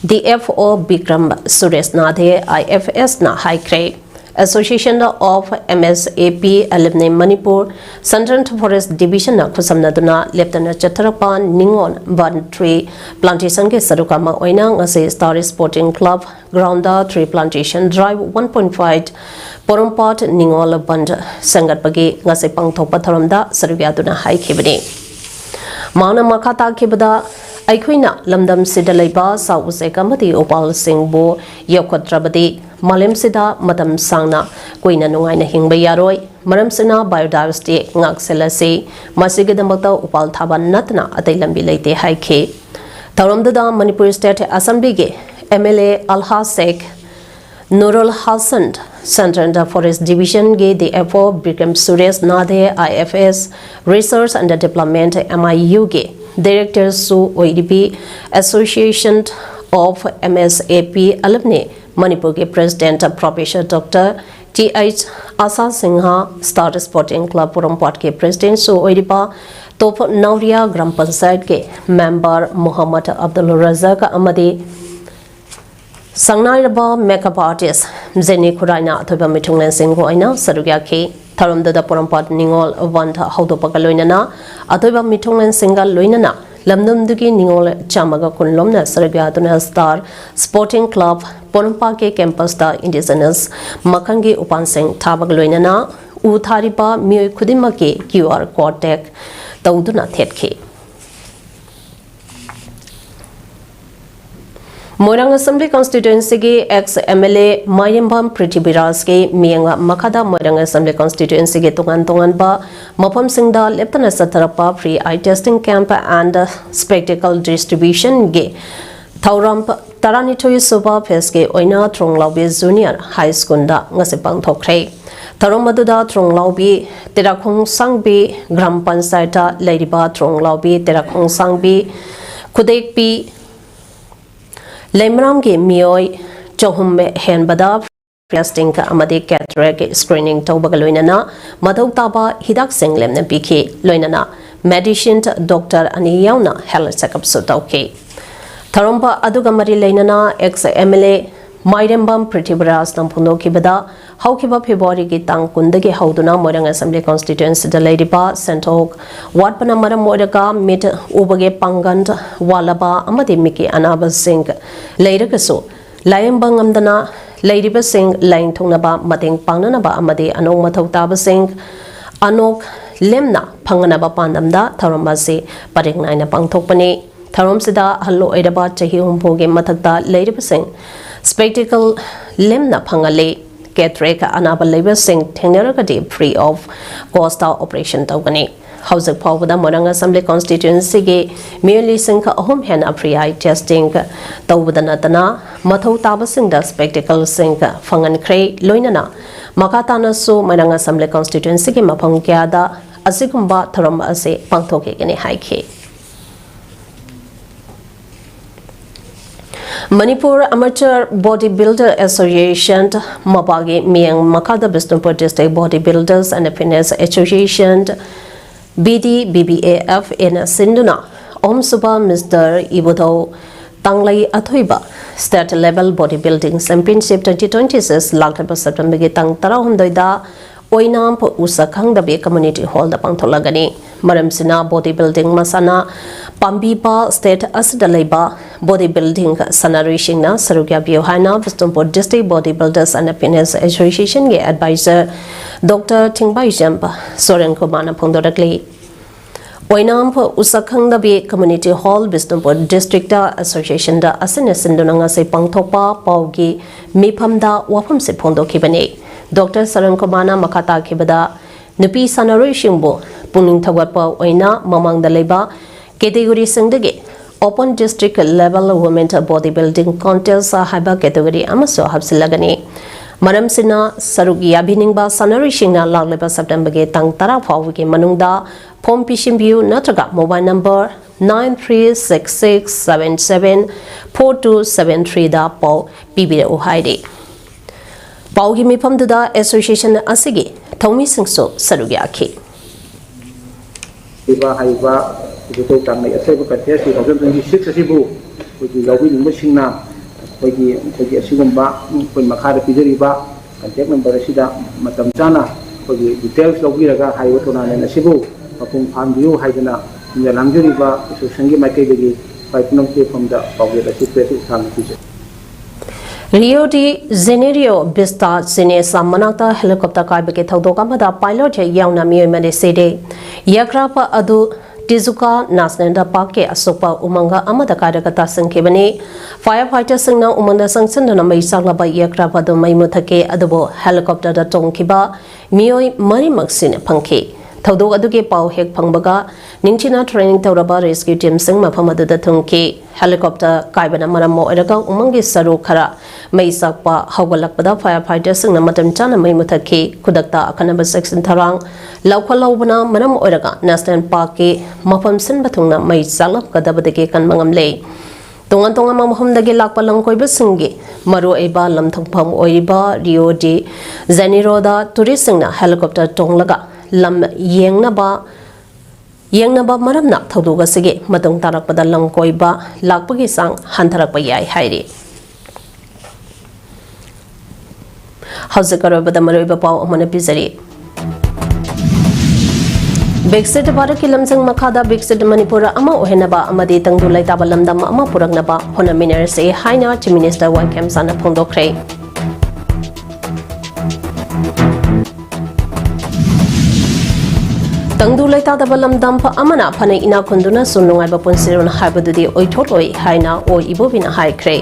D F O Bikram Suresh ꯅꯥꯊꯦ, I F S ꯅ ꯍꯥꯏꯈ꯭ꯔꯦ꯫ Association of M S A P Alumni Manipur, Central Forest Divisionꯅ ꯈꯨꯠꯁꯝꯅꯗꯨꯅ ꯂꯦꯞꯇꯅ ꯆꯠꯊꯔꯛꯄ ꯅꯤꯉꯣꯜ ꯕꯟ tree plantationꯒꯤ ꯁꯔꯨꯛ ꯑꯃ ꯑꯣꯏꯅ ꯉꯁꯤ Star Sporting Club groundꯗ tree plantation drive one point five ꯄꯣꯔꯣꯝꯄꯥꯠ ꯅꯤꯉꯣꯜ ꯕꯟ ꯁꯦꯝꯒꯠꯄꯒꯤ ꯉꯁꯤ ꯄꯥꯡꯊꯣꯛꯄ ꯊꯧꯔꯝꯗ ꯁꯔꯨꯛ ꯌꯥꯗꯨꯅ ꯍꯥꯏꯈꯤꯕꯅꯤ꯫ ꯃꯍꯥꯛꯅ ꯃꯈꯥ ꯇꯥꯈꯤꯕꯗ, ꯑꯩꯈꯣꯏꯅ ꯂꯝꯗꯝꯁꯤꯗ ꯂꯩꯕ ꯁꯥ ꯎꯆꯦꯛ ꯑꯃꯗꯤ ꯎꯄꯥꯜꯁꯤꯡꯕꯨ ꯌꯣꯛꯈꯠꯇ꯭ꯔꯕꯗꯤ ꯃꯥꯂꯦꯝꯁꯤꯗ ꯃꯇꯝ ꯁꯥꯡꯅ ꯀꯨꯏꯅ ꯅꯨꯡꯉꯥꯏꯅ ꯍꯤꯡꯕ ꯌꯥꯔꯣꯏ꯫ ꯃꯔꯝꯁꯤꯅ biodiversity ꯉꯥꯛꯁꯦꯜꯂꯁꯤ꯫ ꯃꯁꯤꯒꯤꯗꯃꯛꯇ ꯎꯄꯥꯜ ꯊꯥꯕ ꯅꯠꯇꯅ ꯑꯇꯩ ꯂꯝꯕꯤ ꯂꯩꯇꯦ ꯍꯥꯏꯈꯤ꯫ ꯊꯧꯔꯝꯗꯨꯗ Manipur State Assemblyꯒꯤ M L A ꯑꯜꯍꯥ Sheikh ꯅꯨꯔꯨꯜ Hasan, Central Forest Divisionꯒꯤ D F O Bikram Suresh ꯅꯥꯊꯦ, I F S Research and Development, M I Uꯒꯤ Directorꯁꯨ ꯑꯣꯏꯔꯤꯕꯤ Association of M S A P Alumni Manipurꯒꯤ President Professor Doctor T H ꯑꯁꯥ Singh, Star Sporting Club ꯄꯣꯔꯣꯝꯄꯥꯠꯀꯤ Presidentꯁꯨ ꯑꯣꯏꯔꯤꯕ ꯇꯣꯞ ꯅꯥꯎꯔꯤꯌꯥ gram ꯄꯟꯆꯥꯌꯠꯀꯤ member ꯃꯨꯍꯝꯃꯗ ꯑꯕꯗꯨꯜ ꯔꯖꯥꯛ ꯑꯃꯗꯤ ꯁꯪꯅꯥꯏꯔꯕ makeup artist Jenny ꯈꯨꯔꯥꯏꯅ ꯑꯊꯣꯏꯕ ꯃꯤꯊꯨꯡꯂꯦꯟꯁꯤꯡꯒ ꯑꯣꯏꯅ ꯁꯔꯨꯛ ꯌꯥꯈꯤ꯫ ꯊꯧꯔꯝꯗꯨꯗ ꯄꯣꯔꯣꯝꯄꯥꯠ ꯅꯤꯉꯣꯜ ꯕꯟ ꯍꯧꯗꯣꯛꯄꯒ ꯂꯣꯏꯅꯅ ꯑꯊꯣꯏꯕ ꯃꯤꯊꯨꯡꯂꯦꯟꯁꯤꯡꯒ ꯂꯣꯏꯅꯅ ꯂꯝꯗꯝꯗꯨꯒꯤ ꯅꯤꯉꯣꯜ ꯆꯥꯝꯃꯒ ꯀꯨꯟ ꯂꯣꯝꯅ ꯁꯔꯨꯛ ꯌꯥꯗꯨꯅ Star Sporting Club ꯄꯣꯔꯣꯝꯄꯥꯠꯀꯤ campusꯇ indigenous ꯃꯈꯜꯒꯤ ꯎꯄꯥꯜꯁꯤꯡ ꯊꯥꯕꯒ ꯂꯣꯏꯅꯅ ꯎ ꯊꯥꯔꯤꯕ ꯃꯤꯑꯣꯏ ꯈꯨꯗꯤꯡꯃꯛꯀꯤ Q R code tag ꯇꯧꯗꯨꯅ ꯊꯦꯠꯈꯤ꯫ ꯃꯣꯏꯔꯥꯡ Assembly Constituencyꯒꯤ ex MLA ꯃꯥꯏꯔꯦꯝꯕꯝ ꯄ꯭ꯔꯤꯊꯤꯕꯤꯔꯥꯖꯀꯤ ꯃꯤꯠꯌꯦꯡ ꯃꯈꯥꯗ ꯃꯣꯏꯔꯥꯡ Assembly Constituencyꯒꯤ ꯇꯣꯉꯥꯟ ꯇꯣꯉꯥꯟꯕ ꯃꯐꯝꯁꯤꯡꯗ ꯂꯦꯞꯇꯅ ꯆꯠꯊꯔꯛꯄ free eye testing camp and spectacle distributionꯒꯤ ꯊꯧꯔꯝ ꯇꯔꯥꯅꯤꯊꯣꯏ ꯁꯨꯕ phaseꯀꯤ ꯑꯣꯏꯅ ꯊ꯭ꯔꯣꯡꯂꯥꯎꯕꯤ Junior High Schoolꯗ ꯉꯁꯤ ꯄꯥꯡꯊꯣꯛꯈ꯭ꯔꯦ꯫ ꯊꯧꯔꯝ ꯑꯗꯨꯗ ꯊ꯭ꯔꯣꯡꯂꯥꯎꯕꯤ ꯇꯦꯔꯥꯈꯣꯡꯁꯥꯡꯕꯤ ꯒ꯭ꯔꯥꯝ ꯄꯟꯆꯥꯌꯠꯇ ꯂꯩꯔꯤꯕ ꯊ꯭ꯔꯣꯡꯂꯥꯎꯕꯤ ꯇꯦꯔꯥꯈꯣꯡꯁꯥꯡꯕꯤ ꯈꯨꯗꯦꯛꯄꯤ ꯂꯩꯃꯔꯥꯝꯒꯤ ꯃꯤꯑꯣꯏ ꯆꯍꯨꯝ ꯍꯦꯟꯕꯗ testing ꯑꯃꯗꯤ cataract screening ꯇꯧꯕꯒ ꯂꯣꯏꯅꯅ ꯃꯊꯧ ꯇꯥꯕ ꯍꯤꯗꯥꯛꯁꯤꯡ ꯂꯦꯝꯅ ꯄꯤꯈꯤ꯫ ꯂꯣꯏꯅꯅ medicine doctor ꯑꯅꯤ ꯌꯥꯎꯅ health checkupꯁꯨ ꯇꯧꯈꯤ꯫ ꯊꯧꯔꯝ ꯑꯗꯨꯒ ꯃꯔꯤ ꯂꯩꯅꯅ ex MLA ꯃꯥꯏꯔꯦꯝꯕꯝ ꯄ꯭ꯔꯤꯊꯤꯕꯤꯔꯥꯖꯅ ꯐꯣꯡꯗꯣꯛꯈꯤꯕꯗ, ꯍꯧꯈꯤꯕ Februaryꯒꯤ ꯇꯥꯡ ꯀꯨꯟꯗꯒꯤ ꯍꯧꯗꯨꯅ ꯃꯣꯏꯔꯥꯡ Assembly Constituencyꯗ ꯂꯩꯔꯤꯕ ꯁꯦꯟꯊꯣꯛ ꯋꯥꯠꯄꯅ ꯃꯔꯝ ꯑꯣꯏꯔꯒ ꯃꯤꯠ ꯎꯕꯒꯤ ꯄꯥꯡꯒꯜ ꯋꯥꯠꯂꯕ ꯑꯃꯗꯤ ꯃꯤꯠꯀꯤ ꯑꯅꯥꯕꯁꯤꯡ ꯂꯩꯔꯒꯁꯨ ꯂꯥꯌꯦꯡꯕ ꯉꯝꯗꯅ ꯂꯩꯔꯤꯕꯁꯤꯡ ꯂꯥꯌꯦꯡꯊꯣꯛꯅꯕ, ꯃꯇꯦꯡ ꯄꯥꯡꯅꯅꯕ ꯑꯃꯗꯤ ꯑꯅꯣꯛ ꯃꯊꯧ ꯇꯥꯕꯁꯤꯡ ꯑꯅꯣꯛ ꯂꯦꯝꯅ ꯐꯪꯅꯅꯕ ꯄꯥꯟꯗꯝꯗ ꯊꯧꯔꯝ ꯑꯁꯤ ꯄꯔꯦꯡ ꯅꯥꯏꯅ ꯄꯥꯡꯊꯣꯛꯄꯅꯤ꯫ ꯊꯧꯔꯝꯁꯤꯗ ꯑꯍꯜ ꯑꯣꯏꯔꯕ ꯆꯍꯤ ꯍꯨꯝꯐꯨꯒꯤ ꯃꯊꯛꯇ ꯂꯩꯔꯤꯕꯁꯤꯡ spectacle ꯂꯦꯝꯅ ꯐꯪꯍꯜꯂꯤ꯫ Cataract ꯑꯅꯥꯕ ꯂꯩꯕꯁꯤꯡ ꯊꯦꯡꯅꯔꯒꯗꯤ free of cost operation ꯇꯧꯒꯅꯤ꯫ ꯍꯧꯖꯤꯛ ꯐꯥꯎꯕꯗ ꯃꯣꯏꯔꯥꯡ Assembly Constituencyꯒꯤ ꯃꯤꯑꯣꯏ ꯂꯤꯁꯤꯡ ꯑꯍꯨꯝ ꯍꯦꯟꯅ free eye testing ꯇꯧꯕꯗ ꯅꯠꯇꯅ ꯃꯊꯧ ꯇꯥꯕꯁꯤꯡꯗ spectacleꯁꯤꯡ ꯐꯪꯍꯟꯈ꯭ꯔꯦ꯫ ꯂꯣꯏꯅꯅ ꯃꯈꯥ ꯇꯥꯅꯁꯨ ꯃꯣꯏꯔꯥꯡ Assembly Constituencyꯒꯤ ꯃꯐꯝ ꯀꯌꯥꯗ ꯑꯁꯤꯒꯨꯝꯕ ꯊꯧꯔꯝ ꯑꯁꯤ ꯄꯥꯡꯊꯣꯛꯈꯤꯒꯅꯤ ꯍꯥꯏꯈꯤ꯫ Manipur Amateur Body Builder Association, ꯃꯄꯥꯒꯤ ꯃꯤꯠꯌꯦꯡ ꯃꯈꯥꯗ Bishnupur District Body Builders and Fitness Association, BDBBAFAꯅ ꯁꯤꯟꯗꯨꯅ ꯑꯍꯨꯝꯁꯨꯕ Mister ꯏꯕꯨꯙꯧ ꯇꯥꯡꯂꯩ ꯑꯊꯣꯏꯕ State Level Body Building Championship twenty twenty-six ꯂꯥꯛꯂꯤꯕ Septemberꯒꯤ ꯇꯥꯡ ꯇꯔꯥꯍꯨꯝꯗꯣꯏꯗ ꯑꯣꯏꯅꯥꯝ ꯎꯁꯥ ꯈꯥꯡꯗꯕꯤ Community Hallꯗ ꯄꯥꯡꯊꯣꯛꯂꯒꯅꯤ꯫ ꯃꯔꯝꯁꯤꯅ body building ꯃꯁꯥꯟꯅ ꯄꯥꯝꯕꯤꯕ state ꯑꯁꯤꯗ ꯂꯩꯕ body building ꯁꯥꯟꯅꯔꯣꯏꯁꯤꯡꯅ ꯁꯔꯨꯛ ꯌꯥꯕꯤꯌꯨ ꯍꯥꯏꯅ Bishnupur District Body Builders and Fitness Associationꯒꯤ advisor Doctor ꯊꯤꯡꯕꯥꯏꯖꯝ ꯁꯣꯔꯦꯟ ꯀꯨꯃꯥꯔꯅ ꯐꯣꯡꯗꯣꯔꯛꯂꯤ꯫ ꯑꯣꯏꯅꯥꯝ ꯎꯁꯥꯈꯪꯗꯕꯤ Community Hall, Bishnupur district association ꯗ ꯑꯁꯤꯅ ꯁꯤꯟꯗꯨꯅ ꯉꯁꯤ ꯄꯥꯡꯊꯣꯛꯄ ꯄꯥꯎꯒꯤ ꯃꯤꯐꯝꯗ ꯋꯥꯐꯝꯁꯦ ꯐꯣꯡꯗꯣꯛꯈꯤꯕꯅꯤ꯫ ꯗꯣꯛꯇꯔ ꯁꯔꯟ ꯀꯨꯃꯥꯔꯅ ꯃꯈꯥ ꯇꯥꯈꯤꯕꯗ, ꯅꯨꯄꯤ ꯁꯥꯟꯅꯔꯣꯏꯁꯤꯡꯕꯨ ꯄꯨꯛꯅꯤꯡ ꯊꯧꯒꯠꯄ ꯑꯣꯏꯅ ꯃꯃꯥꯡꯗ ꯂꯩꯕ category ꯁꯤꯡꯗꯒꯤ open district level women body building contest ꯍꯥꯏꯕ category ꯑꯃꯁꯨ ꯍꯥꯞꯆꯤꯜꯂꯒꯅꯤ꯫ ꯃꯔꯝꯁꯤꯅ, ꯁꯔꯨꯛ ꯌꯥꯕꯤꯅꯤꯡꯕ ꯁꯥꯟꯅꯔꯣꯏꯁꯤꯡꯅ ꯂꯥꯛꯂꯤꯕ September ꯒꯤ ꯇꯥꯡ ꯇꯔꯥ ꯐꯥꯎꯕꯒꯤ ꯃꯅꯨꯡꯗ form ꯄꯤꯁꯤꯟꯕꯤꯌꯨ ꯅꯠꯇ꯭ꯔꯒ mobile number nine three six six seven seven four two seven three ꯗ ꯄꯥꯎ ꯄꯤꯕꯤꯔꯛꯎ ꯍꯥꯏꯔꯤ꯫ ꯄꯥꯎꯒꯤ ꯃꯤꯐꯝꯗꯨꯗ association ꯑꯁꯤꯒꯤ ꯊꯧꯃꯤꯁꯤꯡꯁꯨ ꯁꯔꯨꯛ ꯌꯥꯈꯤ꯫ ꯄꯤꯕ ꯍꯥꯏꯔꯤꯕ ꯏꯕꯨꯙꯧ ꯀꯪꯂꯩ ꯑꯊꯣꯏꯕ contest two thousand twenty six ꯑꯁꯤꯕꯨ ꯑꯩꯈꯣꯏꯒꯤ ꯌꯥꯎꯕꯤꯅꯤꯡꯕꯁꯤꯡꯅ ꯑꯩꯈꯣꯏꯒꯤ, ꯑꯩꯈꯣꯏꯒꯤ ꯑꯁꯤꯒꯨꯝꯕ ꯑꯩꯈꯣꯏ ꯃꯈꯥꯗ ꯄꯤꯖꯔꯤꯕ contact number ꯑꯁꯤꯗ ꯃꯇꯝ ꯆꯥꯅ ꯑꯩꯈꯣꯏꯒꯤ details ꯂꯧꯕꯤꯔꯒ ꯍꯥꯏꯔꯤꯕ tournament ꯑꯁꯤꯕꯨ ꯃꯄꯨꯡ ꯐꯥꯍꯟꯕꯤꯌꯨ ꯍꯥꯏꯗꯅ ꯂꯥꯡꯖꯔꯤꯕ association ꯒꯤ ꯃꯥꯏꯀꯩꯗꯒꯤ ꯈ꯭ꯋꯥꯏ ꯄꯨꯝꯅꯃꯛꯀꯤ ꯃꯐꯝꯗ ꯄꯥꯎꯖꯦꯜ ꯑꯁꯤ press ꯎꯠꯊꯥꯡꯅ ꯄꯤꯖꯩ꯫ Rio de Janeiro Vista Ginesa ꯃꯅꯥꯛꯇ helicopter ꯀꯥꯏꯕꯒꯤ ꯊꯧꯗꯣꯛ ꯑꯃꯗ pilot ꯌꯥꯎꯅ ꯃꯤꯑꯣꯏ ꯃꯔꯤ ꯁꯤꯔꯦ꯫ Aircraft ꯑꯗꯨ Tijuca National Park ꯀꯤ ꯑꯁꯣꯛꯄ ꯎꯃꯪ ꯑꯃꯗ ꯀꯥꯏꯔꯒ ꯇꯥꯁꯤꯟꯈꯤꯕꯅꯤ꯫ Fire fighter ꯁꯤꯡꯅ ꯎꯃꯪꯗ ꯆꯪꯁꯤꯟꯗꯨꯅ ꯃꯩ ꯆꯥꯛꯂꯕ aircraft ꯑꯗꯨ ꯃꯩ ꯃꯨꯊꯠꯈꯤ, ꯑꯗꯨꯕꯨ helicopter ꯗ ꯇꯣꯡꯈꯤꯕ ꯃꯤꯑꯣꯏ ꯃꯔꯤꯃꯛ ꯁꯤꯅ ꯐꯪꯈꯤ꯫ ꯊꯧꯗꯣꯛ ꯑꯗꯨꯒꯤ ꯄꯥꯎ ꯍꯦꯛ ꯐꯪꯕꯒ ꯅꯤꯡꯊꯤꯅ training ꯇꯧꯔꯕ rescue team ꯁꯤꯡ ꯃꯐꯝ ꯑꯗꯨꯗ ꯊꯨꯡꯈꯤ꯫ Helicopter ꯀꯥꯏꯕꯅ ꯃꯔꯝ ꯑꯣꯏꯔꯒ ꯎꯃꯪꯒꯤ ꯁꯔꯨꯛ ꯈꯔ ꯃꯩ ꯆꯥꯛꯄ ꯍꯧꯒꯠꯂꯛꯄꯗ fire fighter ꯁꯤꯡꯅ ꯃꯇꯝ ꯆꯥꯅ ꯃꯩ ꯃꯨꯊꯠꯈꯤ꯫ ꯈꯨꯗꯛꯇ ꯑꯈꯟꯅꯕ ꯆꯦꯛꯁꯤꯟ ꯊꯧꯔꯥꯡ ꯂꯧꯈꯠꯍꯧꯕꯅ ꯃꯔꯝ ꯑꯣꯏꯔꯒ national park ꯀꯤ ꯃꯐꯝ ꯁꯤꯟꯕ ꯊꯨꯡꯅ ꯃꯩ ꯆꯥꯛꯂꯛꯀꯗꯕꯗꯒꯤ ꯀꯟꯕ ꯉꯝꯂꯦ꯫ ꯇꯣꯉꯥꯟ ꯇꯣꯉꯥꯟꯕ ꯃꯐꯝꯗꯒꯤ ꯂꯥꯛꯄ ꯂꯝꯀꯣꯏꯕꯁꯤꯡꯒꯤ ꯃꯔꯨꯑꯣꯏꯕ ꯂꯝꯊꯨꯡꯐꯝ ꯑꯣꯏꯔꯤꯕ Rio de Janeiro ꯗ tourist ꯁꯤꯡꯅ helicopter ꯇꯣꯡꯂꯒ ꯂꯝ ꯌꯦꯡꯅꯕ, ꯌꯦꯡꯅꯕ ꯃꯔꯝꯅ ꯊꯧꯗꯣꯛ ꯑꯁꯤꯒꯤ ꯃꯇꯨꯡ ꯇꯥꯔꯛꯄꯗ ꯂꯝꯀꯣꯏꯕ ꯂꯥꯛꯄꯒꯤ ꯆꯥꯡ ꯍꯟꯊꯔꯛꯄ ꯌꯥꯏ ꯍꯥꯏꯔꯤ꯫ ꯍꯧꯖꯤꯛ ꯑꯔꯣꯏꯕꯗ ꯃꯔꯨꯑꯣꯏꯕ ꯄꯥꯎ ꯑꯃꯅ ꯄꯤꯖꯔꯤ꯫ ꯕꯤꯛꯁꯤꯠ ꯚꯥꯔꯠꯀꯤ ꯂꯝꯖꯤꯡ ꯃꯈꯥꯗ ꯕꯤꯛꯁꯤꯠ ꯃꯅꯤꯄꯨꯔ ꯑꯃ ꯑꯣꯏꯍꯟꯅꯕ ꯑꯃꯗꯤ ꯇꯪꯗꯨ ꯂꯩꯇꯥꯕ ꯂꯝꯗꯝ ꯑꯃ ꯄꯨꯔꯛꯅꯕ ꯍꯣꯠꯅꯃꯤꯟꯅꯔꯁꯤ ꯍꯥꯏꯅ Chief Minister ꯋꯥꯏ ꯈꯦꯝꯆꯥꯟꯅ ꯐꯣꯡꯗꯣꯛꯈ꯭ꯔꯦ꯫ ꯇꯪꯗꯨ ꯂꯩꯇꯥꯗꯕ ꯂꯝꯗꯝ ꯑꯃꯅ ꯐꯅ ꯏꯅꯥꯛ ꯈꯨꯟꯗꯨꯅꯁꯨ ꯅꯨꯡꯉꯥꯏꯕ ꯄꯨꯟꯁꯤꯔꯣꯜ ꯍꯥꯏꯕꯗꯨꯗꯤ ꯑꯣꯏꯊꯣꯛꯂꯣꯏ ꯍꯥꯏꯅ ꯑꯣꯏ ꯏꯕꯣꯕꯤꯅ ꯍꯥꯏꯈ꯭ꯔꯦ꯫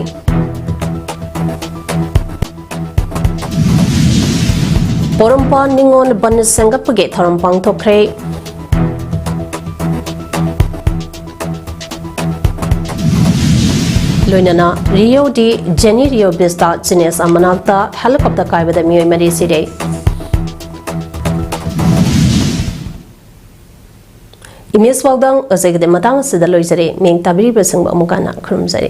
ꯄꯣꯔꯣꯝꯄꯥꯠ ꯅꯤꯉꯣꯜ ꯕꯟ ꯁꯦꯝꯒꯠꯄꯒꯤ ꯊꯧꯔꯝ ꯄꯥꯡꯊꯣꯛꯈ꯭ꯔꯦ꯫ ꯂꯣꯏꯅꯅ ꯔꯤꯑꯣ ꯗꯤ ꯖꯦꯅꯤꯔꯤꯑꯣ ꯕꯤꯁꯇ ꯆꯤꯅꯦꯁ ꯃꯅꯥꯛꯇ ꯍꯦꯂꯤꯀꯣꯞꯇꯔ ꯀꯥꯏꯕꯗ ꯃꯤꯑꯣꯏ ꯃꯔꯤ ꯁꯤꯔꯦ꯫ ꯏꯃꯦꯖ ꯄꯥꯎꯗꯪ ꯑꯁꯤꯒꯤꯗꯤ ꯃꯇꯥꯡ ꯑꯁꯤꯗ ꯂꯣꯏꯖꯔꯦ꯫ ꯃꯤꯡ ꯇꯥꯕꯤꯔꯤꯕꯁꯤꯡꯕꯨ ꯑꯃꯨꯛ ꯍꯟꯅ ꯈꯨꯔꯨꯝꯖꯔꯤ꯫